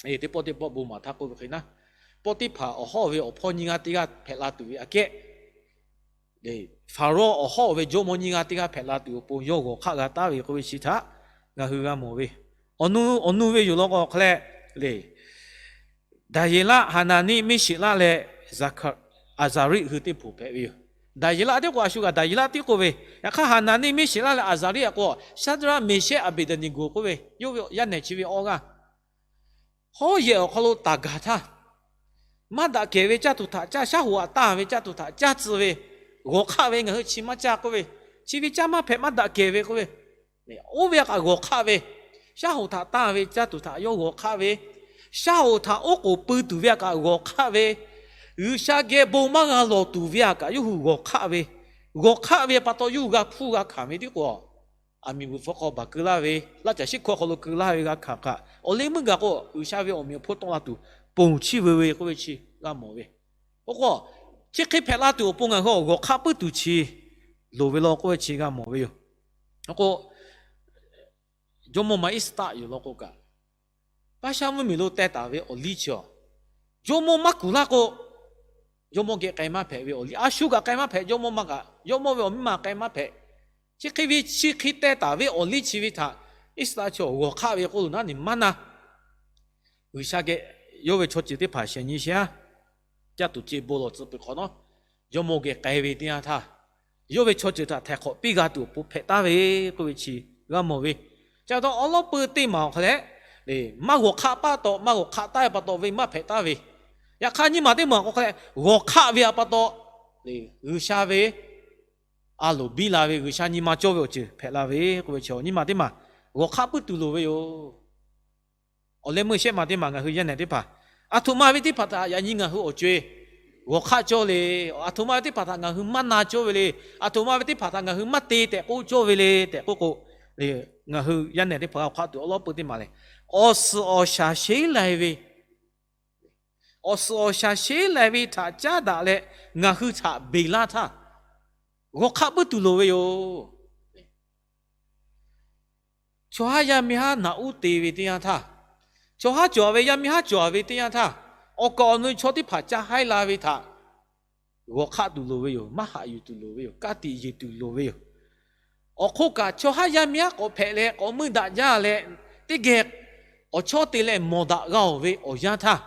teˇ pawˆ teˇ pawˆ bon maˍ htaˇ k'oˆ ve hk'e naˉ, Pawˇtiˇhpaˍ awˬ hawˉ ve awˬ hpawˇ nyiˇ g'aˇ teˇ g'aˇ hpehꞈ la tuˬ ve aꞈ kehˉ, Hpaˍrawˇ awˬ hawˉ ve jawˇmawˇ nyiˇ g'aˇ teˇ g'aˇ hpehꞈ la tuˬ awˬ pon yawˇ g'awˬ hk'aˆ g'a taˍ ve k'oˆ ve chi htaꞈ ngaˬ hui g'a mawˬ ve. Awˬ nu, awˬ nu ve yoˬ law k'o hk'a leh le, Daˍyeˍlaˆ, Haˍnaˍniˆ, Miˇsheˍlaˆ leh Aˍzaˍriˆ hui teˇ hpaˍ hpehꞈ ve yoˬ. Daˍyeˍlaˆ teˇ k'o a shu kaꞈ Daˍyeˍlaˆ tiˉ k'oˆ ve, yaꞈ hk'aˇ Haˍnaˍniˆ, Miˇsheˍlaˆ leh Aˍzaˍriˆ a k'o, Shaˍdraˆ, Meˍshehˆ, Aˍbeˍdeˍneˍgoˍ k'oˆ ve, yawˇ ve yaˇ nehˬ chi ve awˇ g'aˇ hawˉ yehˬ awˬ hk'aw lo taˍ gaˬ htaˇ, maˇ daꞈ kehˬ ve caˇ tuˬ htaꞈ caˇ, shaˉ hoꞈ htaꞈ tanˇ ve caˇ tuˬ htaꞈ caˇ tcuh ve, g'awˬ hk'aˆ ve ngaˬ hui chi maˇ caˇ k'oˆ ve, chi ve caˇ maˇ hpehꞈ maˇ daꞈ kehˬ ve k'oˆ ve, oˇ ve a kaꞈ g'awˬ hk'aˆ ve, shaˉ hoꞈ htaꞈ tanˇ ve caˇ tuˬ htaꞈ yawˇ g'awˬ hk'aˆ ve, shaˉ hoꞈ htaꞈ oˉ k'oˍ pui tuˬ ve a kaꞈ g'awˬ hk'aˆ ve, G'uiˬsha geh bon maˇ g'a lawˬ tuˬ ve a kaꞈ yawˇ hui g'awˬ hk'aˆ ve, g'awˬ hk'aˆ ve pa taw yawˇ hui g'a hpuˇ g'a hkanˍ ve tiˉ k'o, aˬ miˍ bvuhˬ hpfuhˇ hk'aw baˬ keu laˇ ve, laˇ caˬ shiˉ hkawˇ hk'aw lo keu laˇ ve g'a hkanˍ kaꞈ, awˬ leh meuˇ gaˬ k'o G'uiˬsha ve awˬ meꞈ awˬ hponˇ tawˆ la tuˬ ponˬ chiˇ veu ve k'oˆ ve chi g'a mawˬ ve. Oˇ k'o, chi hk'e hpehꞈ la tuˬ awˬ pon ngaˬ hui awˬ g'awˬ hk'aˆ puiˉ tuˬ chi loˍ ve law k'oˆ ve chi g'a mawˬ ve yoˬ. Oˇ k'o, jawˇmawˇ ma Iˉsaˍtaˆ yoˬ law k'o kaꞈ, Baˇshaˆ mvuhˇmiˬ lo teh taˍ ve awˬ liˇ chi awˬ, jawˇmawˇ maˇ kuˬ laˇ k'o, jawˇmawˇ geh k'ai maˇ hpehꞈ ve awˬ liˇ, a shu kaꞈ k'ai maˇ hpehꞈ. Jawˇmawˇ ma kaꞈ, jawˇmawˇ ve awˬ miˇ ma k'ai maˇ hpehꞈ. Chi hk'e ve chi hk'e teh taˍ ve awˬ liˇ chi ve htaꞈ Iˉsaˍtaˆ chi awˬ g'awˬ hk'aˆ ve k'oˆ lo naˉ, neˬ maˇ na. G'uiˬsha geh yawˇ ve chaw ceuˬ teˇ hpaˍ shehˍ nyi sheˍ a. Caˇ tuˬ ce bon lawˬ tcuh peuˬ hk'awꞈ nawˉ, jawˇmawˇ geh k'ai ve teˇ yanˇ htaˇ, yawˇ ve chaw ceuˬ htaꞈ htaiˍ hk'awꞈ piˇ g'a tuˬ awˬ pon hpehꞈ taˍ ve k'oˆ ve chi g'a mawˬ ve. Chi pa taw awˉ lawˉ peu teˇ maˬ awˬ hk'a leh, maˇ g'awˬ hk'aˆ pa taw, maˇ g'awˬ hk'aˆ taˍ ve pa taw ve maˇ hpehꞈ taˍ ve. Yaꞈ hk'aˇ nyiˇ maˬ teˇ maˬ awˬ hk'a leh g'awˬ hk'aˆ ve a pa taw, G'uiˬsha ve a loˍ biˇ la ve, G'uiˬsha nyi ma cawˇ ve awˬ ceuˬ hpehꞈ la ve k'oˆ ve chi nyiˇ maˬ teˇ maˬ g'awˬ hk'aˆ puiˉ tuˬ loˍ ve yoˬ. Awˬ leh meuˇ shehˆ maˬ teˇ maˬ ngaˬ hui yaˇ nehˬ teˇ hpaˍ, aˬ htoꞈ ma ve teˇ hpaˍ htaꞈ yaꞈ nyi ngaˬ hui awˬ co-e g'awˬ hk'aˆ cawˇ le. Aˬ htoꞈ ma ve teˇ hpaˍ htaꞈ ngaˬ hui maˇ na cawˇ ve le. Aˬ htoꞈ ma ve teˇ hpaˍ htaꞈ ngaˬ hui maˇ te tehꞈ k'oˆ cawˇ ve le tehꞈ k'oˆ k'o, ngaˬ hui yaˇ nehˬ teˇ hpaˍ g'a hk'aˆ tuˬ awˉ lawˉ peu teˇ maˬ lehˬ, awˬ suhˍ awˬ shaˍ sheˉ lai ve, awˬ suhˍ awˬ shaˍ sheˉ lai ve htaꞈ caˉ daꞈ leh ngaˬ hui htaꞈ beˬ laˇ htaˇ, g'awˬ hk'aˆ puiˉ tuˬ loˍ ve yoˬ. Chaw haˉ yaˇ miˇ haˉ naꞈ uˉ te ve teˇ yanˇ htaˇ, chaw haˉ cawˬ ve yaˇ miˇ haˉ cawˬ ve teˇ yanˇ htaˇ, awˬ kaˍ awˬ nu chaw teˇ hpaˍ ca haiˉ la ve htaꞈ g'awˬ hk'aˆ tuˬ loˍ ve yoˬ. Maˇ haꞈ yuˬ tuˬ loˍ ve yoˬ. Ka tiꞈ yeˬ tuˬ loˍ ve yoˬ. Awˬ hk'oˆ kaꞈ, chaw haˉ yaˇ miˇ haˉ k'awꞈ hpehꞈ leh k'awꞈ meuˇ daꞈ jaˇ leh, teˇ geh awˬ chawˇ te leh mawˬ daꞈ g'a-oˬ ve awˬ yanˇ htaˇ,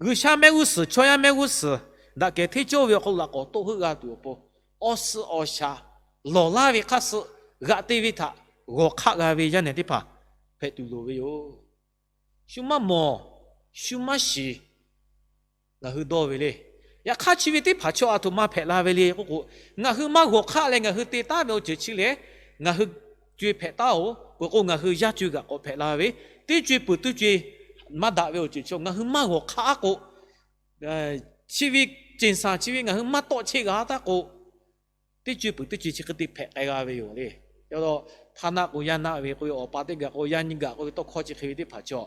G'uiˬsha mehˆ g'uˇ suhˍ, chaw yaˇ mehˆ g'uˇ suhˍ, daꞈ kehˬ hteˇ cawˇ ve awˬ hk'aw lo laꞈ k'awꞈ toˆ heuˆ g'a tuˬ awˬ pon, awˬ suhˍ awˬ shaˍ lawˬ laˇ ve hk'aˇ suh g'aꞈ te ve htaꞈ g'awˬ hk'aˆ g'a ve yaˇ nehˬ teˇ hpaˍ hpehꞈ tuˬ loˍ ve yoˬ. Shu maˇ mawˬ, shu maˇ shiˍ, ngaˬ hui dawˇ ve le. Yaꞈ hk'aˇ, chi ve teˇ hpaˍ chaw aˬ htoꞈ ma hpehꞈ la ve le k'oˆ k'o, ngaˬ hui maˇ g'awˬ hk'aˆ leh ngaˬ hui te taˉ ve awˬ ceuˬ chi lehˬ, ngaˬ hui co-e hpehꞈ taˉ-oˬ. Peuˬ k'o, ngaˬ hui yaˇ co-e kaꞈ k'awꞈ hpehꞈ la ve, teˇ co-e peuˬ teˇ co-e maˇ daꞈ ve awˬ ceuˬ chi ngaˬ hui maˇ g'awˬ hk'aˆ k'o, chi ve ceˬ saˍ chi ve ngaˬ hui maˇ tawˆ cheˆ g'a taˉ k'o, teˇ co-e peuˬ teˇ co-e chi hk'e te hpehꞈ k'ai g'a ve yoˬ le. Yaꞈ hk'aˇ, hpaˇ naˆ k'o yaˇ naˆ ve k'oˆ ve, awˬ pa teˇ gaˬ k'o yaˇ nyiˇ gaˬ k'oˆ ve, tawˇ hkawˇ chi hk'e ve teˇ hpaˍ chaw,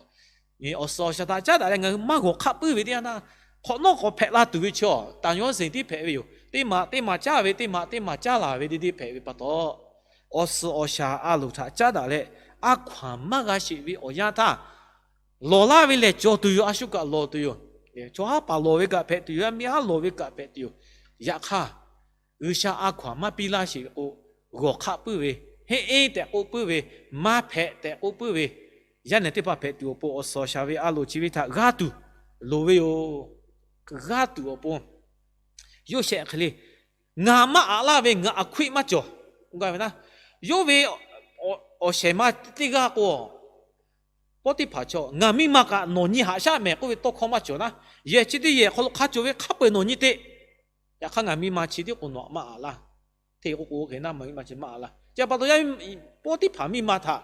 awˬ suhˍ awˬ shaˍ htaꞈ caˉ daꞈ leh ngaˬ hui maˇ g'awˬ hk'aˆ puiˉ ve teˇ yanˇ htaˇ, hk'awꞈ nawˉ k'awꞈ hpehꞈ la tuˬ ve chaw, taˍ yawˇ zeˬ tiˉ hpehꞈ ve yoˬ. Teˇ maˬ teˇ maˬ caˇ ve, teˇ maˬ teˇ maˬ caˇ laˬ ve deˇ deˇ hpehꞈ ve pa taw, awˬ suhˍ awˬ shaˍ a loˍ htaꞈ caˉ daꞈ leh, a hkaw-anˬ maˇ g'a sheˍ ve awˬ yanˇ htaˇ, lawˬ laˇ ve lehˬ cawˬ tuˬ yoˬ. A shu kaꞈ lawˬ tuˬ yoˬ. Chaw haˉ paˍ lawˬ ve kaꞈ hpehꞈ tuˬ yoˬ. Yaˇ miˇ haˉ lawˬ ve kaꞈ hpehꞈ tuˬ yoˬ. Yaꞈ hk'aˇ, G'uiˬsha a hkaw-anˬ maˇ piˇ laˇ sheˍ ve k'o, g'awˬ hk'aˆ puiˉ ve, heˆ eˉ tehꞈ k'oˆ puiˉ ve, maˇ hpehꞈ tehꞈ k'oˆ puiˉ ve, yaˇ nehˬ teˇ hpaˍ hpehꞈ tuˬ awˬ pon awˬ suhˍ awˬ shaˍ ve a loˍ chi ve htaꞈ g'aˇ tuˬ loˍ ve yoˬ. G'aˇ tuˬ awˬ pon, Yoˇsehꞈ hk'e le, ngaˬ maˇ aꞈ laˇ ve ngaˬ aꞈ hkuiˆ maˇ cawˬ. Yawˇ ve awˬ shehˍ ma teˇ g'aˇ k'o, Pawˇtiˇhpaˍ chaw, ngaˬ miˇ ma kaꞈ nawˬ nyi haꞈ shaˉ mehˍ k'oˆ ve tawˇ hkawˇ maˇ cawˬ naˉ, yehˬ chi teˇ yehˬ hk'aw lo hk'a cawˬ ve hk'a peu-eˬ nawˬ nyi te. Yaꞈ hk'aˇ ngaˬ miˇ ma chi tiˉ k'o nawˬ aꞈ maˇ aꞈ laˇ. Hteˇ k'o k'o hk'e naˉ, maˇ miˇ ma chi maˇ aꞈ laˇ. Chi pa taw yaˇ, Pawˇtiˇhpaˍ miˇ ma htaꞈ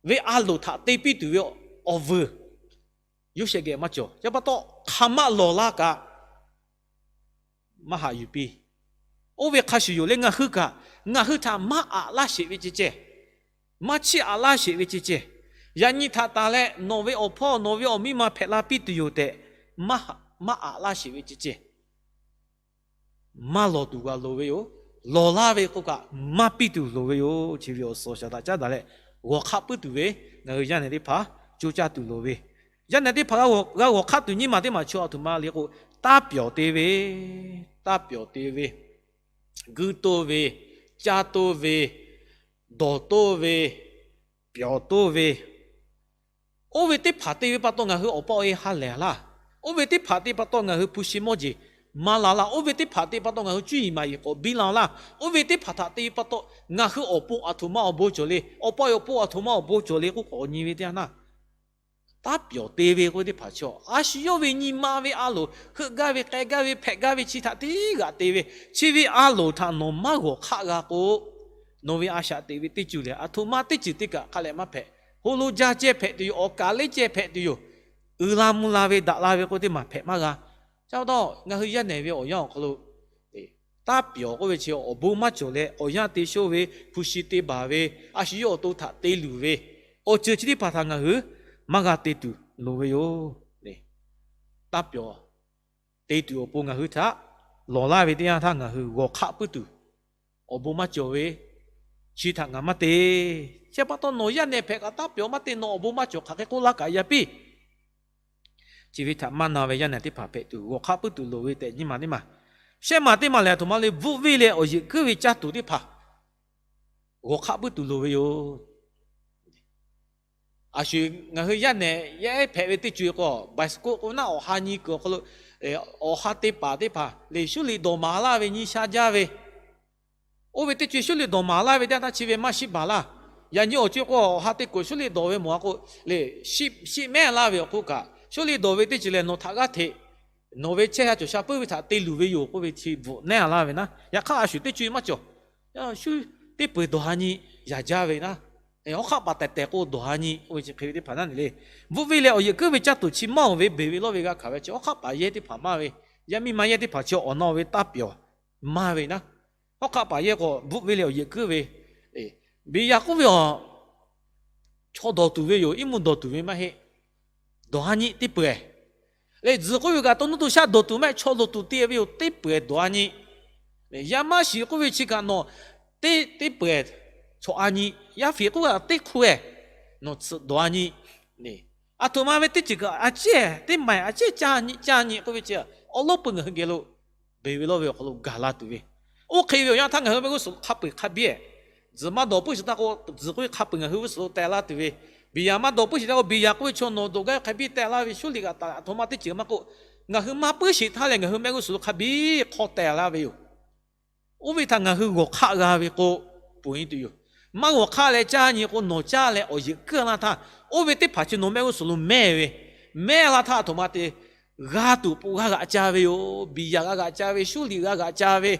ve a loˍ htaꞈ te piˇ tuˬ ve awˬ vuiˬ Yoˇsehꞈ geh maˇ cawˬ. Chi pa taw hk'aˬ maˆ lawˬ la kaꞈ maˇ haꞈ yuˬ piˇ. Oˇ ve hk'a shuˍ yoˬ le, ngaˬ hui kaꞈ ngaˬ hui htaꞈ maˇ aꞈ laˇ sheˍ ve ceh ceh, maˇ chiˇ aꞈ laˇ sheˍ ve ceh ceh, yaꞈ nyi htaꞈ tanˬ leh nawˬ ve awˬ hpawˇ nawˬ ve awˬ miˇ ma hpehꞈ la piˇ tuˬ yoˬ tehꞈ maˇ aꞈ laˇ sheˍ ve ceh ceh, maˇ lawˬ tuˬ g'a loˍ ve yoˬ. Lawˬ laˇ ve k'o kaꞈ maˇ piˇ tuˬ loˍ ve yoˬ. Chi ve awˬ suhˍ awˬ shaˍ htaꞈ caˉ daꞈ leh, g'awˬ hk'aˆ puiˉ tuˬ ve ngaˬ hui yaˇ nehˬ teˇ hpaˍ coˇ caˇ tuˬ loˍ ve, yaˇ nehˬ teˇ hpaˍ g'a g'awˬ hk'aˆ tuˬ nyiˇ maˬ teˇ maˬ chaw aˬ htoꞈ ma le k'o, taˇ pyawˬ te ve, taˇ pyawˬ te ve, guiˇ toˇ ve, caˇ toˇ ve, dawˬ toˇ ve, pyawˬ toˇ ve, oˇ ve teˇ hpaˍ te ve pa taw ngaˬ hui awˬ pa awˬ e ha lehˬ laˇ. Oˇ ve teˇ hpaˍ te pa taw ngaˬ hui hpu shi mawˇ jeˬ maˇ la laˇ. Oˇ ve teˇ hpaˍ te pa taw ngaˬ hui cuˇ yiˍ maˍ yiˍ k'awꞈ biˇ la laˇ. Oˇ ve teˇ hpaˍ htaꞈ te pa taw ngaˬ hui awˬ pon aˬ htoꞈ ma awˬ bon cawˬ le, awˬ pa awˬ pon aˬ htoꞈ ma awˬ bon cawˬ le k'oˆ k'awꞈ nyi ve teˇ yanˇ, taˇ pyawˬ te ve k'oˆ ve teˇ hpaˍ chaw, a shu yawˇ ve nyi ma ve a loˍ heuˆ gaˇ ve, k'ai gaˇ ve, hpehꞈ gaˇ ve chi htaꞈ teˇ g'aꞈ te ve, chi ve a loˍ htaꞈ nawˬ maˇ g'awˬ hk'aˆ g'a k'o, nawˬ ve a shaꞈ teꞈ ve teˇ ceuˬ lehˬ aˬ htoꞈ ma teˇ ceuˬ teˇ kaꞈ hk'a leh maˇ hpehꞈ. Heuˆ lo jaˇ ceh hpehꞈ tuˬ yoˬ. Awˬ kaˍ leˉ ceh hpehꞈ tuˬ yoˬ. Uiˍ la mvuh la ve daꞈ la ve k'oˆ teˇ maˬ hpehꞈ maˇ g'a. Chi pa taw ngaˬ hui yaˇ nehˬ ve awˬ yanˇ awˬ hk'aw lo taˇ pyawˬ k'oˆ ve chi awˬ bon maˇ cawˬ leh awˬ yanˇ te shoˆ ve, hpu shi te baˬ ve, a shu yawˇ awˬ to htaꞈ te luˬ ve, awˬ ceuˬ chi teˇ hpaˍ htaꞈ ngaˬ hui maˇ g'a te tuˬ loˍ ve yoˬ. Taˇ pyawˬ te tuˬ awˬ pon ngaˬ hui htaꞈ lawˬ laˇ ve teˇ yanˇ htaˇ ngaˬ hui g'awˬ hk'aˆ puiˉ tuˬ, awˬ bon maˇ cawˬ ve chi htaꞈ ngaˬ maˇ te. Chi pa taw nawˬ yaˇ nehˬ hpehꞈ kaꞈ taˇ pyawˬ maˇ te, nawˬ awˬ bon maˇ cawˬ hk'aˬ hk'e k'oˆ laˇ kaꞈ yaˇ piˇ. Chi ve htaꞈ maˇ na ve yaˇ nehˬ teˇ hpaˍ hpehꞈ tuˬ g'awˬ hk'aˆ puiˉ tuˬ loˍ ve tehꞈ nyiˇ maˬ teˇ maˬ, shehˆ maˬ teˇ maˬ lehˬ aˬ htoꞈ ma le, bvuhˆ venˇ leh awˬ yeꞈ kuiˉ ve caˇ tuˬ teˇ hpaˍ g'awˬ hk'aˆ puiˉ tuˬ loˍ ve yoˬ. A shu ngaˬ hui yaˇ nehˬ yaˇ ehˉ hpehꞈ ve teˇ co-e k'o, bicycle k'o naˉ awˬ ha nyi kuiˬ awˬ hk'aw lo, awˬ ha te paˍ teˇ hpaˍ lehˬ shuˉ liꞈ dawˬ maˍ laˇ ve nyi sha jaˇ ve, oˇ ve teˇ co-e shuˉ liꞈ dawˬ maˍ laˇ ve teˇ yanˇ htaˇ chi ve maˇ shiˉ baˬ laˇ. Yaꞈ nyi awˬ co-e k'o awˬ ha te kuiˬ shuˉ liꞈ dawˬ ve mawˬ a k'o, lehˬ shiˉ mehˉ laˇ ve awˬ hk'oˆ kaꞈ shuˉ liꞈ dawˬ ve teˇ ceuˬ lehˬ nawˬ htaꞈ g'aˇ hteꞈ nawˬ ve chehˇ sha cawˬ sha puiˉ ve htaꞈ te luˬ ve yoˬ k'oˆ ve chi bvuhꞈ nehˉ laˇ ve naˉ. Yaꞈ hk'aˇ a shu teˇ co-e maˇ cawˬ. Shuˉ teˇ peuˬ dawˬ ha nyi yaꞈ jaˇ ve naˉ. Hawˉ hk'aˆ paˍ tehˬ tehˬ k'o dawˬ ha nyi oˇ ve chi hk'e ve teˇ hpaˍ naˉ ne le. Bvuhˆ venˇ leh awˬ yeˬ kuiˉ ve caˇ tuˬ chi maˇ oˬ ve beˬ ve lawˇ ve g'a hkanˍ ve chi hawˉ hk'aˆ paˍ yehˇ teˇ hpaˍ maˇ ve, yaˇ miˇ ma yehˇ teˇ hpaˍ chi awˬ na ve taˇ pyawˬ maˇ ve naˉ. Hawˉ hk'aˆ paˍ yehˇ k'o bvuhˆ venˇ leh awˬ yeˬ kuiˉ ve, biˬ yaꞈ k'oˆ ve a chaw dawˬ tuˬ ve yoˬ. Iˉ mvuhˇ dawˬ tuˬ ve maˇ heˆ. Dawˬ ha nyi teˇ peuˬ-eˬ. Leh tzuhˬ k'oˆ ve kaꞈ to nuˇ to shaˆ dawˬ tuˬ mehˆ chaw dawˬ tuˬ te ve yoˬ. Teˇ peuˬ-eˬ dawˬ ha nyi. Yaˇ maˇ shiˍ k'oˆ ve chi kaꞈ nawˬ teˇ teˇ peuˬ-eˬ chaw ha nyi. Yaˇ fiˍ k'oˆ kaꞈ teˇ hk'u-eˬ nawˬ tsuhꞈ dawˬ ha nyi. Aˬ htoꞈ ma ve teˇ ceuˬ kaꞈ a ciˉ teˇ ma-eˬ a ciˉ caˇ nyi k'oˆ ve chi awˉ lawˉ peuˬ ngaˬ hui geh lo beˬ ve lawˇ ve awˬ hk'aw lo gaˬ la tuˬ ve. Oˇ hk'e ve awˬ yanˇ htaˇ ngaˬ hui mehˆ g'uˇ suhˍ lo hk'a peu-eˬ hk'a biˇ-eˬ, tzuhˬ maˇ dawˬ puiˉ shiˍ htaˇ k'o tzuhˬ k'oˆ ve hk'a peu-eˬ ngaˬ hui g'uˇ suhˍ lo teh laˇ tuˬ ve, biˬ yaꞈ maˇ dawˬ puiˉ shiˍ htaˇ k'o biˬ yaꞈ k'oˆ ve chaw nawˬ dawˬ gaˇ ve hk'a biˇ teh laˇ ve, shuˉ liꞈ g'aꞈ taˍ aˬ htoꞈ ma teˇ ceuˬ maˇ k'oˆ, ngaˬ hui maˇ puiˉ shiˍ htaˇ lehˬ ngaˬ hui mehˆ g'uˇ suhˍ lo hk'a biˇ hk'aw teh laˇ ve yoˬ. Oˇ ve htaꞈ ngaˬ hui g'awˬ hk'aˆ g'a ve k'o, ponˬ e tuˬ yoˬ. Maˇ g'awˬ hk'aˆ leh caˇ nyi k'o nawˬ caˇ leh awˬ yeˬ kuiˉ laˇ htaˇ, oˇ ve teˇ hpaˍ chi nawˬ mehˆ g'uˇ suhˍ lo mehˇ ve, mehˇ laˇ htaˇ aˬ htoꞈ ma te g'a tuˬ po g'a g'aꞈ ca ve yoˬ. Biˬ yaꞈ g'a g'aꞈ ca ve, shuˉ liꞈ g'a g'aꞈ ca ve,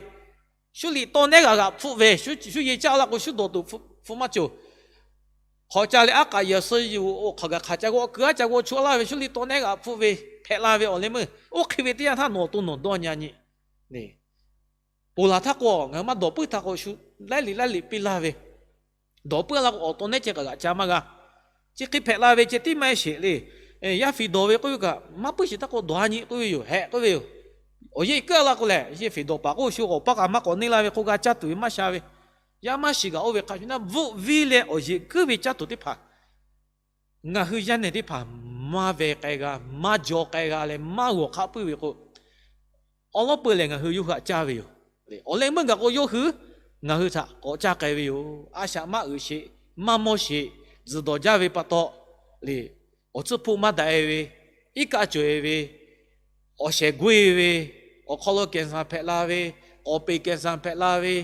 shuˉ liꞈ tawˇ nehˉ g'a g'aꞈ hpfuhˆ ve, shuˉ yeˬ caˇ laˇ k'o shuˉ dawˬ tuˬ hpfuhˆ maˇ cawˬ. Hk'aw ca leh aˉ k'aꞈ yehˬ suh yuˬ-oˬ, hk'aˬ gaˬ hk'aˬ ca g'aw keu-a ca g'aw chu laˇ ve, shuˉ liꞈ tawˇ nehˉ g'aꞈ hpfuhˆ ve hpehꞈ la ve awˬ leh meuˇ. Oˇ hk'e ve teˇ yanˇ htaˇ nawˬ awˬ to nawˬ dawˇ nyi nyi. Ponˬ laˬ htaˇ k'o ngaˬ hui maˇ dawˬ puiˉ htaˇ k'o shu laiˉ liꞈ laiˉ liꞈ piˇ laˇ ve, dawˬ puiˉ laˇ k'o awˬ to nehˉ ceh kaꞈ g'aꞈ ca maˇ g'a. Chi hk'e hpehꞈ la ve ceh tiˉ maˇ heˆ sheˍ le. Yaˇ fiˍ dawˬ ve k'oˆ ve kaꞈ maˇ puiˉ shiˍ htaˇ k'o dawˬ a nyi k'oˆ ve yoˬ, hehꞈ k'oˆ ve yoˬ. Awˬ yeˇ kuiˉ a la k'o lehˬ, yehˇ fiˍ dawˬ paˍ k'o shu k'awꞈ paˇ k'a maˇ k'awꞈ neˇ laˇ ve k'oˆ g'a caˇ tuˬ ve maˇ sha ve, yaˇ maˇ shiˍ kaꞈ oˇ ve hk'a shuˍ naˆ bvuhˆ viˉ leh awˬ yeˇ kuiˉ ve caˇ tuˬ teˇ hpaˍ ngaˬ hui yaˇ nehˬ teˇ hpaˍ maˇ veh k'ai g'a, maˇ jaw k'ai g'a leh maˇ g'awˬ hk'aˆ puiˉ ve k'o, awˬ lawn peuˬ lehˬ ngaˬ hui yawˇ hui htaꞈ caˇ ve yoˬ. Awˬ leh meuˇ gaˬ k'o yawˇ hui ngaˬ hui htaꞈ k'awꞈ caˇ k'ai ve yoˬ. A shaꞈ maˇ uiˍ sheˍ, maˇ mawˇ sheˍ, tzuhˬ dawˬ jaˇ ve pa taw lehˬ, awˬ tcuhˇ hpoˆ maˇ daꞈ e ve, iˉ kaˆ cawˬ e ve, awˬ shehˍ g'oˇ e ve, awˬ hk'aw lo kehˬ sanˍ hpehꞈ la ve, k'awˍ peˍ kehˬ sanˍ hpehꞈ la ve,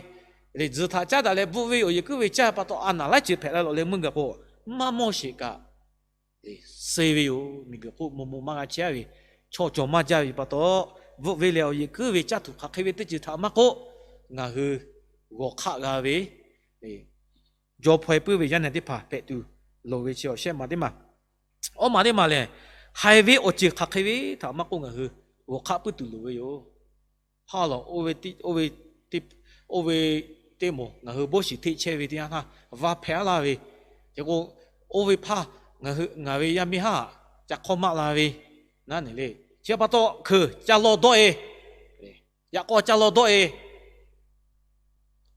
lehˬ tzuhˬ htaꞈ caˉ daꞈ leh bvuhˆ ve awˬ yeˬ kuiˉ ve caˇ pa taw a naˍ laiˉ ceuˬ hpehꞈ la leh awˬ leh meuˇ gaˬ k'o, maˇ mawˇ sheˍ kaꞈ suh ve yoˬ. Miˬguiˬ hk'oˆ mvuh mvuh maˇ g'a chehˇ ve, chaw cawˬ maˇ jaˇ ve pa taw, bvuhˆ ve leh awˬ yeˬ kuiˉ ve caˇ tuˬ hk'aˬ hk'e ve teˇ ceuˬ htaꞈ maˇ k'oˆ, ngaˬ hui g'awˬ hk'aˆ g'a ve, jaw hpaw e puiˉ ve yaˇ nehˬ teˇ hpaˍ hpehꞈ tuˬ loˍ ve chi awˬ shehˆ maˬ teˇ maˬ. Awˬ maˬ teˇ maˬ lehˬ, haiˬ ve awˬ ceuˬ hk'aˬ hk'e ve htaꞈ maˇ k'oˆ ngaˬ hui g'awˬ hk'aˆ puiˉ tuˬ loˍ ve yoˬ. Haˉ lawˬ, oˇ ve teˇ moˍ ngaˬ hui bon shiˍ hteˇ chehˇ ve teˇ yanˇ htaˇ, va hpehꞈ a laˇ ve, hk'e k'o, oˇ ve hpaˇ ngaˬ ve yaˇ miˇ haˉ ca hk'awˇ maˆ la ve, naˉ neˬ le. Chi pa taw hkeuꞈ ca law dawˆ e, yaꞈ k'aw ca law dawˆ e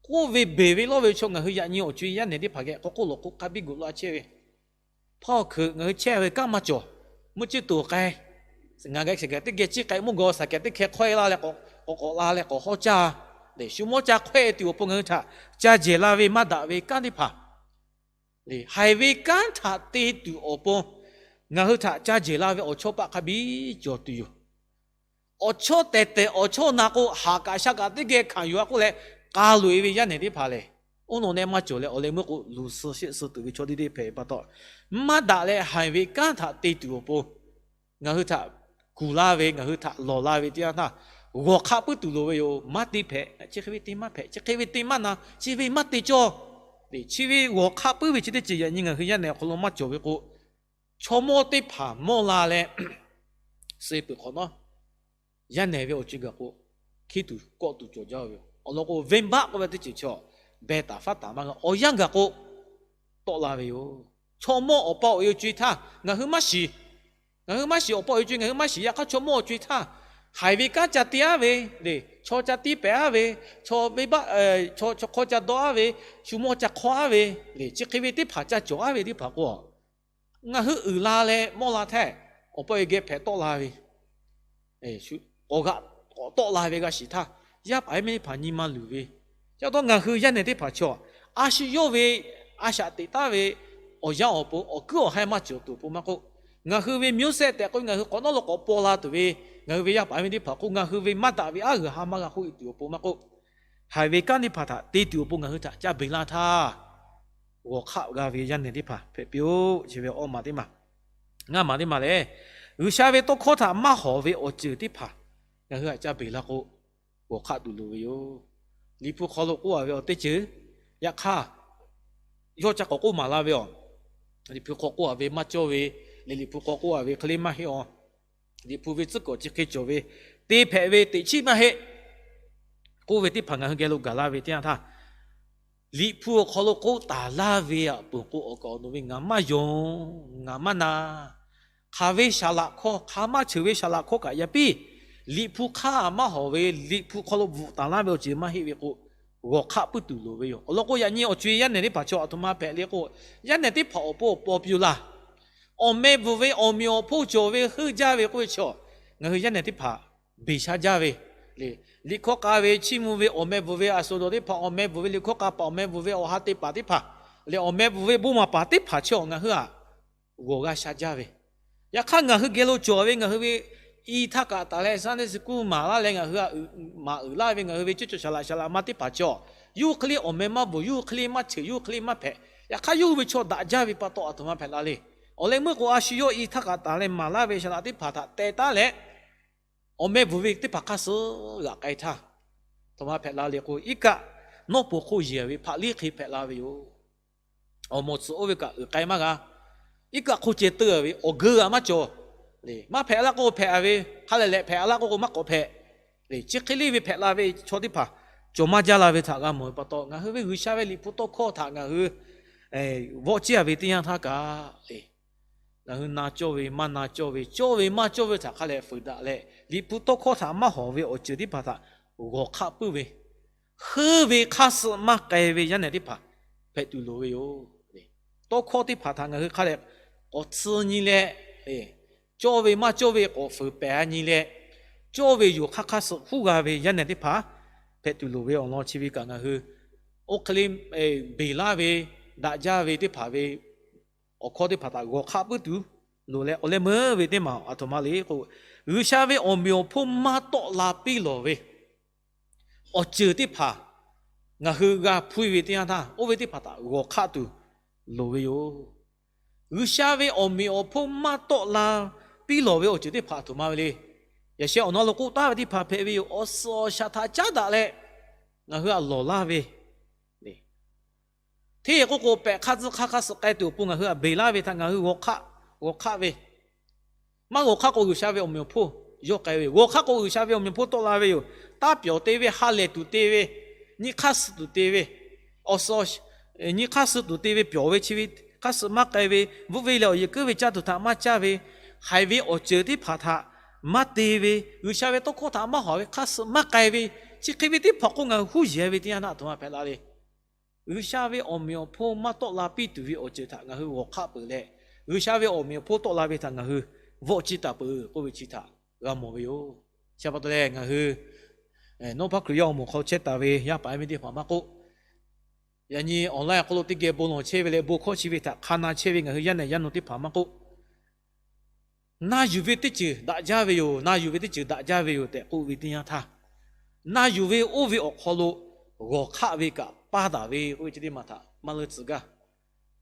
k'oˆ ve beˬ ve lawˇ ve chaw ngaˬ hui yaꞈ nyi awˬ co e yaˇ nehˬ teˇ hpaˍ geh k'awꞈ k'oˆ lawˬ k'o hk'a biˇ g'uꞈ laˇ chehˇ ve, hpaˇ hkeuꞈ ngaˬ hui chehˇ ve kanˉ maˇ cawˬ, mvuhˇ ciˇ toˬ k'ai, ngaˬ geh shehˍ geh teˇ geh ciˇ k'ai, mvuhˇ gawˬ shaˍ kehˬ teˇ hkeh hk'awehˇ laˇ leh k'awꞈ k'awꞈ la leh k'awꞈ hawˉ caˇ, lehˬ shu mawˇ ca hk'awehˇ tuˬ awˬ pon ngaˬ hui htaꞈ ca jehˬ la ve maˇ daꞈ ve kanˉ teˇ hpaˍ, haiˬ ve kanˉ htaꞈ te tuˬ awˬ pon ngaˬ hui htaꞈ ca jehˬ la ve awˬ chawˇ paˆ hk'a biˇ cawˬ tuˬ yoˬ. Awˬ chawˇ tehˬ tehˬ awˬ chawˇ na k'o, haꞈ kaꞈ sha kaꞈ teˇ geh hkanˍ yuˬ a k'oˆ leh, k'a loꞈ e ve yaˇ nehˬ teˇ hpaˍ lehˬ, oˇ nawˬ neh maˇ cawˬ leh awˬ leh meuˇ k'o luˬ suh sheˆ suh tuˬ ve chaw teˇ deˇ hpehꞈ pa taw, maˇ daꞈ leh haiˬ ve kanˉ htaꞈ te tuˬ awˬ pon ngaˬ hui htaꞈ kuˬ laˇ ve, ngaˬ hui htaꞈ lawˬ la ve teˇ yanˇ htaˇ, g'awˬ hk'aˆ puiˉ tuˬ loˍ ve yoˬ. Maˇ te hpehꞈ, chi hk'e ve te maˇ hpehꞈ, chi hk'e ve te maˇ na, chi ve maˇ te cawˇ. Chi ve g'awˬ hk'aˆ puiˉ ve chi teˇ ceuˬ yaꞈ nyi ngaˬ hui yaˇ nehˬ awˬ hk'aw lo maˇ cawˬ ve k'o, chaw mawˇ teˇ hpaˍ mawˇ la leh suh peuˬ hk'awꞈ nawˉ, yaˇ nehˬ ve awˬ co e gaˬ k'o, hkiˉ tuˬ kawˆ tuˬ cawˬ jaˇ ve yoˬ. Awˬ lawn k'o, venˇbaˆ k'oˆ ve teˇ ceuˬ chaw behˬ taˍ faˉ taˍ maˇ g'a. Awˬ yanˇ gaˬ k'o, tawˆ la ve yoˬ. Chaw mawˇ awˬ pa awˬ e awˬ co e htaˇ ngaˬ hui maˇ shiˍ. Ngaˬ hui maˇ shiˍ, awˬ pa awˬ e awˬ co e ngaˬ hui maˇ shiˍ. Yaꞈ hk'aˇ chaw mawˇ awˬ co e htaˇ, haiˬ ve kanˉ ca te aˉ ve, lehˬ chaw ca tiˇ pehˍ aˉ ve, chaw venˇbaˆ, chaw hk'aw ca dawˇ aˉ ve, shu mawˇ ca hk'awˇ aˉ ve, lehˬ chi hk'e ve teˇ hpaˍ ca cawˬ aˉ ve teˇ hpaˍ k'o, ngaˬ hui uiˍ la leh mawˇ la htaˇ, awˬ pa awˬ e geh hpehꞈ tawˆ la ve, k'awꞈ g'aꞈ k'awꞈ tawˆ la ve g'a shiˍ htaˇ, yaˇ paˍ yaˇ miˇ teˇ hpaˍ nyi ma luˬ ve, chi pa taw ngaˬ hui yaˇ nehˬ teˇ hpaˍ chaw, a shu yawˇ ve a shaꞈ teꞈ taˉ ve awˬ yanˇ awˬ pon awˬ kuiˉ awˬ haiˇ maˇ cawˬ tuˬ awˬ pon maˇ k'oˆ, ngaˬ hui ve မျိုးဆက် tehꞈ k'oˆ ve ngaˬ hui k'awꞈ nawˉ lo k'awꞈ paw la tuˬ ve, ngaˬ hui ve yaˇ paˍ yaˇ miˇ teˇ hpaˍ k'o, ngaˬ hui ve maˇ daꞈ ve aˉ g'uiˬ ha maˇ g'a k'oˆ e tuˬ awˬ pon maˇ k'oˆ, haiˬ ve kanˉ teˇ hpaˍ htaꞈ te tuˬ awˬ pon ngaˬ hui htaꞈ ca beˬ la htaˇ, g'awˬ hk'aˆ g'a ve yaˇ nehˬ teˇ hpaˍ hpehꞈ piˇ-oˆ. Chi ve awˇ maˬ teˇ maˬ. Ngaˇ maˬ teˇ maˬ lehˬ, G'uiˬsha ve tawˇ hkawˇ htaꞈ maˇ hawˍ ve awˬ ceuˬ teˇ hpaˍ ngaˬ hui htaꞈ ca beˬ la k'o, g'awˬ hk'aˆ tuˬ loˍ ve yoˬ. Liꞈ hpu hk'aw lo k'oˆ a ve awˬ teˇ ceuˬ, yaꞈ hk'aˇ, yawˇ ca k'awꞈ k'oˆ maˍ laˇ ve aˬ. Liꞈ hpu hk'aw k'oˆ a ve maˇ cawˇ ve, leh Liꞈ hpu hk'aw k'oˆ a ve hk'e le maˇ heˆ aˬ. Liꞈ hpu ve tcuhˉ kuiˬ chi hk'e cawˬ ve, te hpehꞈ ve teꞈ chiˉ maˇ heˆ k'oˆ ve teˇ hpaˍ ngaˬ hui geh lo gaˬ la ve teˇ yanˇ htaˇ, Liꞈ hpu awˬ hk'aw lo k'oˆ taˍ laˇ ve aꞈ peuˬ k'o, awˬ kaˍ awˬ nu ve ngaˬ maˇ yonˍ, ngaˬ maˇ na. Hk'aˬ ve saˍ laꞈ hkawˇ, hk'aˬ maˇ cheuˬ ve saˍ laꞈ hkawˇ kaꞈ yaꞈ piˇ, Liꞈ hpu hk'aˇ maˇ hawˍ ve Liꞈ hpu hk'aw lo bvuhꞈ taˍ laˇ ve awˬ ceuˬ maˇ heˆ ve k'o, g'awˬ hk'aˆ puiˉ tuˬ loˍ ve yoˬ. Awˬ lawn k'o, yaꞈ nyi awˬ co e yaˇ nehˬ teˇ hpaˍ chaw aˬ htoꞈ ma hpehꞈ le k'o, yaˇ nehˬ teˇ hpaˍ awˬ pon awˬ paw piˇ-oˬ laˇ. Awˬ meh bvuhˬ ve awˬ meꞈ awˬ hponˇ cawˬ ve heuˆ jaˇ ve k'oˆ ve chaw, ngaˬ hui yaˇ nehˬ teˇ hpaˍ beˬ sha jaˇ ve, liꞈ hkawˇ k'a ve chiˇ mvuh ve awˬ meh bvuhˬ ve aˬ sho dawˬ teˇ hpaˍ, awˬ meh bvuhˬ ve liꞈ hkawˇ k'a paˍ, awˬ meh bvuhˬ ve awˬ ha te paˍ teˇ hpaˍ, leh awˬ meh bvuhˬ ve bon maˍ paˍ teˇ hpaˍ chaw ngaˬ hui aꞈ g'awˬ g'a sha jaˇ ve. Yaꞈ hk'aˇ ngaˬ hui geh lo cawˬ ve ngaˬ hui ve i htaˇ kaꞈ taˍ leh Sunday school maˍ laˇ leh ngaˬ hui aꞈ maˍ uiˍ laˇ ve ngaˬ hui ve cuˇ cawˬ saˍ laꞈ saˍ laꞈ ma teˇ hpaˍ chaw, yawˇ hui hk'e le awˬ meh maˇ bvuhˬ, yawˇ hui hk'e le maˇ cheuˬ, yawˇ hui hk'e le maˇ hpehꞈ. Yaꞈ hk'aˇ yawˇ hui ve chaw daꞈ jaˇ ve pa taw aˬ htoꞈ ma hpehꞈ la le. Awˬ leh meuˇ k'o, a shu yawˇ i htaˇ kaꞈ taˍ leh maˍ laˇ ve saˍ laꞈ teˇ hpaˍ htaꞈ teh taˉ leh, awˬ meh bvuhˬ ve teˇ hpaˍ hk'aˇ suh g'aꞈ k'ai htaˇ, aˬ htoꞈ ma hpehꞈ la le k'o, iˉ kaˆ nawˉ pon hk'oˆ yeˬ ve hpaꞈ liˇ hk'e hpehꞈ la ve yoˬ. Awˬ moˍ tsuhꞈ oˇ ve kaꞈ uiˍ k'ai maˇ g'a. Iˉ kaˆ hk'oˆ ceh teuˇ ve awˬ geu g'a maˇ cawˬ. Maˇ hpehꞈ laˇ k'oˆ k'o hpehꞈ ve, ha lehˬ lehˬ hpehꞈ laˇ k'oˆ k'o maˇ k'awꞈ hpehꞈ. Chi hk'e le ve hpehꞈ la ve chaw teˇ hpaˍ cawˬ maˇ jaˇ la ve htaꞈ g'a mawˬ ve pa taw, ngaˬ hui ve G'uiˬsha ve Liꞈ hpu tawˇ hkawˇ htaꞈ ngaˬ hui vawˆ ciˇ a ve teˇ yanˇ htaˇ kaꞈ le, ngaˬ hui na cawˇ ve maˇ na cawˇ ve, cawˇ ve maˇ cawˇ ve htaꞈ hk'a leh fuiˍ daꞈ leh, Liꞈ hpu tawˇ hkawˇ htaꞈ maˇ hawˍ ve awˬ ceuˬ teˇ hpaˍ htaꞈ g'awˬ hk'aˆ puiˉ ve, heuˆ ve hk'aˇ suh maˇ k'ai ve yaˇ nehˬ teˇ hpaˍ hpehꞈ tuˬ loˍ ve yoˬ. Tawˇ hkawˇ teˇ hpaˍ htaꞈ ngaˬ hui hk'a leh k'awꞈ tsuh nyi leh, cawˇ ve maˇ cawˇ ve k'awꞈ fuiˍ pehˍ a nyi leh, cawˇ ve yoˬ hk'aˇ hk'aˇ suh huˉ g'a ve yaˇ nehˬ teˇ hpaˍ hpehꞈ tuˬ loˍ ve awˬ lawn chi ve kaꞈ ngaˬ hui oˇ hk'e le beˬ laˇ ve, daꞈ jaˇ ve teˇ hpaˍ ve awˬ hkawˇ teˇ hpaˍ htaꞈ g'awˬ hk'aˆ puiˉ tuˬ loˍ leh, awˬ leh meuˇ ve teˇ maˬ aˬ htoꞈ ma le k'o, G'uiˬsha ve awˬ meꞈ awˬ hponˇ maˇ tawˆ la piˇ lawˬ ve awˬ ceuˬ teˇ hpaˍ ngaˬ hui g'a hpuˇ ve teˇ yanˇ htaˇ, oˇ ve teˇ hpaˍ htaꞈ g'awˬ hk'aˆ tuˬ loˍ ve yoˬ. G'uiˬsha ve awˬ meꞈ awˬ hponˇ maˇ tawˆ la piˇ lawˬ ve awˬ ceuˬ teˇ hpaˍ aˬ htoꞈ ma ve le. Yaꞈ sheh awˬ na lo k'oˆ taˍ ve teˇ hpaˍ hpehꞈ ve yoˬ. Awˬ suhˍ awˬ shaˍ htaꞈ caˉ daꞈ leh ngaˬ hui htaꞈ lawˬ laˇ ve, hteˇ k'oˆ k'o, pehꞈ hk'aˇ tcuhˇ hk'aˇ hk'aˇ suh k'ai tuˬ awˬ pon ngaˬ hui htaꞈ beˬ laˇ ve htaꞈ ngaˬ hui g'awˬ hk'aˆ, g'awˬ hk'aˆ ve, maˇ g'awˬ hk'aˆ k'o, G'uiˬsha ve awˬ meꞈ awˬ hponˇ yawˇ k'ai ve yoˬ. G'awˬ hk'aˆ k'o, G'uiˬsha ve awˬ meꞈ awˬ hponˇ tawˆ la ve yoˬ. Taˇ pyawˬ te ve, ha lehˬ tuˬ te ve, nyi hk'aˇ suh tuˬ te ve, awˬ suhˍ nyi hk'aˇ suh tuˬ te ve, pyawˬ ve chi ve hk'aˇ suh maˇ k'ai ve, bvuhˆ ve leh awˬ yehˬ kuiˉ ve caˇ tuˬ htaꞈ maˇ caˇ ve, haiˬ ve awˬ ceuˬ teˇ hpaˍ htaꞈ maˇ te ve, G'uiˬsha ve tawˇ hkawˇ htaꞈ maˇ hawˍ ve hk'aˇ suh maˇ k'ai ve, chi hk'e ve teˇ hpaˍ k'o ngaˬ hui huˉ yehˬ ve teˇ yanˇ htaˇ aˬ htoꞈ ma hpehꞈ la le. G'uiˬsha ve awˬ meꞈ awˬ hponˇ maˇ tawˆ la piˇ tuˬ ve awˬ ceuˬ htaꞈ ngaˬ hui g'awˬ hk'aˆ peuˬ leh, G'uiˬsha ve awˬ meꞈ awˬ hponˇ tawˆ la ve htaꞈ ngaˬ hui vawˆ ciˇ taˍ peuˬ k'oˆ ve chi htaꞈ g'a mawˬ ve yoˬ. Chi pa taw leh ngaˬ hui nawˉ hpaˇ Hkriꞈ yaˇ awˬ moˍ hk'aw chehˇ taˍ ve yaˇ paˍ yaˇ miˇ teˇ hpaˍ maˇ k'oˆ, yaꞈ nyi online awˬ hk'aw lo teˇ geh bon lawˬ chehˇ ve leh bon hkawˇ chi ve htaꞈ hk'a na chehˇ ve ngaˬ hui yaˇ nehˬ yaˇ naw teˇ hpaˍ maˇ k'oˆ, na yuˬ ve teˇ ceuˬ daꞈ jaˇ ve yoˬ, na yuˬ ve teˇ ceuˬ daꞈ jaˇ ve yoˬ tehꞈ k'oˆ ve teˇ yanˇ htaˇ, na yuˬ ve oˇ ve awˬ hk'aw lo g'awˬ hk'aˆ ve kaꞈ paˇ daꞈ ve k'oˆ ve chi teˇ maˬ htaꞈ maˇ leuˇ tcuh gaˇ.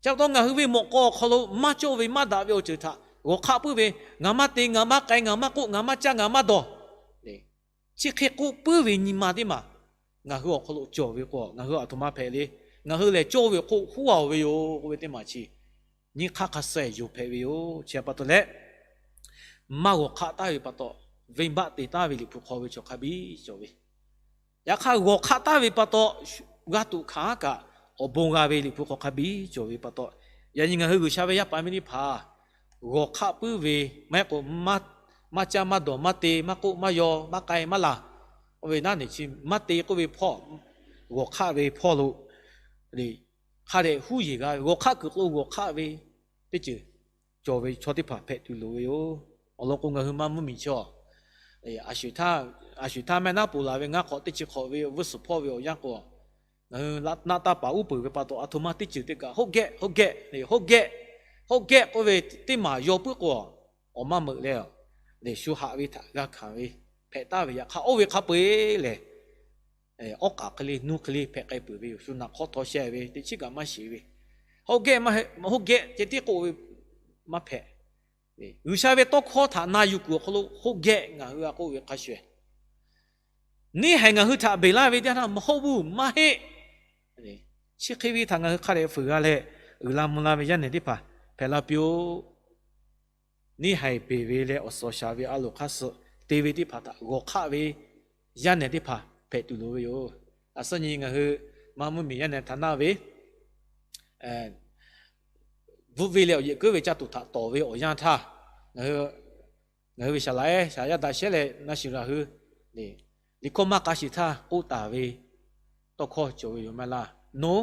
Chi pa taw ngaˬ hui ve mawꞈ k'aw awˬ hk'aw lo maˇ cawˇ ve maˇ daꞈ ve awˬ ceuˬ htaꞈ g'awˬ hk'aˆ puiˉ ve, ngaˬ maˇ te, ngaˬ maˇ k'ai, ngaˬ maˇ k'oˆ, ngaˬ maˇ caˇ, ngaˬ maˇ dawˬ, chi hk'e k'oˆ puiˉ ve nyi ma teˇ maˬ ngaˬ hui awˬ hk'aw lo cawˬ ve k'o, ngaˬ hui aˬ htoꞈ ma hpehꞈ le. Ngaˬ hui lehˬ cawˇ ve awˬ hk'oˆ huˉ a ve yoˬ k'oˆ ve teˇ maˬ chi nyi hk'aˇ hk'a suh yonˍ hpehꞈ ve yoˬ. Chi pa taw leh, maˇ g'awˬ hk'aˆ taˍ ve pa taw, venˇbaˆ te taˍ ve Liꞈ hpu hk'aw ve chaw hk'a biˇ cawˬ ve, yaꞈ hk'aˇ g'awˬ hk'aˆ taˍ ve pa taw, g'a tuꞈ hkanˍ kaꞈ awˬ bon g'a ve Liꞈ hpu hk'aw hk'a biˇ cawˬ ve pa taw, yaꞈ nyi ngaˬ hui G'uiˬsha ve yaˇ paˍ miˇ teˇ hpaˍ g'awˬ hk'aˆ puiˉ ve, maˇ heˆ k'o maˇ caˇ maˇ dawˬ maˇ te maˇ k'oˆ maˇ yaw maˇ k'ai maˇ laˬ, oˇ ve naˉ neˬ chi maˇ te k'oˆ ve hpawˇ, g'awˬ hk'aˆ ve hpawˇ lo hk'a dehꞈ huˉ yeˬ g'a ve, g'awˬ hk'aˆ kuiˬ k'o g'awˬ hk'aˆ ve teˇ ceuˬ cawˬ ve chaw teˇ hpaˍ hpehꞈ tuˬ loˍ ve yoˬ. Awˬ lawn k'o, ngaˬ hui maˇ mvuhˇmiˬ chaw, a shuˍ htaˇ mehˆ naˉ poˬ laˬ ve ngaˇ hk'awꞈ teˇ chi hk'awꞈ ve vuiˇ suhˍ hpawˇ ve awˬ yanˇ k'o, ngaˬ hui naˆ taˇ paˍ uˉ peunˍ ve pa taw, aˬ htoꞈ ma teˇ ceuˬ te kaꞈ hoˆ geh hoˆ geh, hoˆ geh k'oˆ ve teˇ maˬ yaw puiˉ k'o, awˬ maˇ meuꞈ leh, shu haꞈ ve htaꞈ g'a hkanˍ ve hpehꞈ taˍ ve, yaꞈ hk'aˇ oˇ ve hk'a peu-eˬ lehˬ, awˉ k'aˍ hk'e le nuˇ hk'e le hpehꞈ k'ai peuˬ ve yoˬ. Shu naꞈ hk'awˇ htaw sheh ve teˇ chiˉ kaꞈ maˇ shiˍ ve, hoˆ geh, hoˆ geh ceh tiˉ k'oˆ ve maˇ hpehꞈ. G'uiˬsha ve tawˇ hkawˇ htaꞈ na yuˬ kuiˬ awˬ hk'aw lo hoˆ geh ngaˬ hui a k'oˆ ve hk'a shuˍ, neˇ haiˬ ngaˬ hui htaꞈ beˬ laˇ ve teˇ yanˇ htaˇ maˇ hoˆ buˇ maˇ heˆ. Chi hk'e ve htaꞈ ngaˬ hui hk'a dehꞈ fuiˍ g'a leh, uiˍ la mvuh la ve yaˇ nehˬ teˇ hpaˍ hpehꞈ la piˇ-oˆ. Neˇ haiˬ beˬ ve leh awˬ suhˍ awˬ shaˍ ve a loˍ hk'aˇ suh te ve teˇ hpaˍ htaꞈ g'awˬ hk'aˆ ve yaˇ nehˬ teˇ hpaˍ hpehꞈ tuˬ loˍ ve yoˬ. A suhˉ nyi ngaˬ hui maˇ mvuhˇmiˬ yaˇ nehˬ htaꞈ naˆ ve bvuhˆ ve leh awˬ yehˬ kuiˉ ve caˇ tuˬ htaꞈ tawˍ ve awˬ yanˇ htaˇ, ngaˬ hui ve shaˍ laꞈ ehˉ shaˍ yaˇ daꞈ shehˉ leh na shuˍ laˬ hui liꞈ hkawˇ maˇ k'a shiˍ htaˇ k'oˆ taˍ ve tawˇ hkawˇ cawˬ ve yoˬ maˇ heˆ laˇ. No,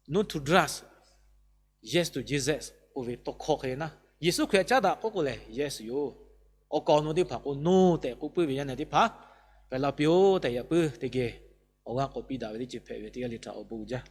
no to drugs, yes to Jesus k'oˆ ve tawˇ hkawˇ hk'e le naˉ, Yeˍsuˆ Hkriꞈ caˉ daꞈ k'oˆ k'o lehˬ yes yoˬ. Awˬ kaˍ awˬ nu teˇ hpaˍ k'o no tehꞈ k'oˆ puiˉ ve yaˇ nehˬ teˇ hpaˍ hpehꞈ la piˇ-oˆ tehꞈ yaꞈ puiˉ teˇ geh awˬ g'aˇ k'awꞈ piˇ daꞈ ve teˇ ceuˬ hpehꞈ ve teˇ g'aˇ le htaꞈ awˬ bon jaˇ.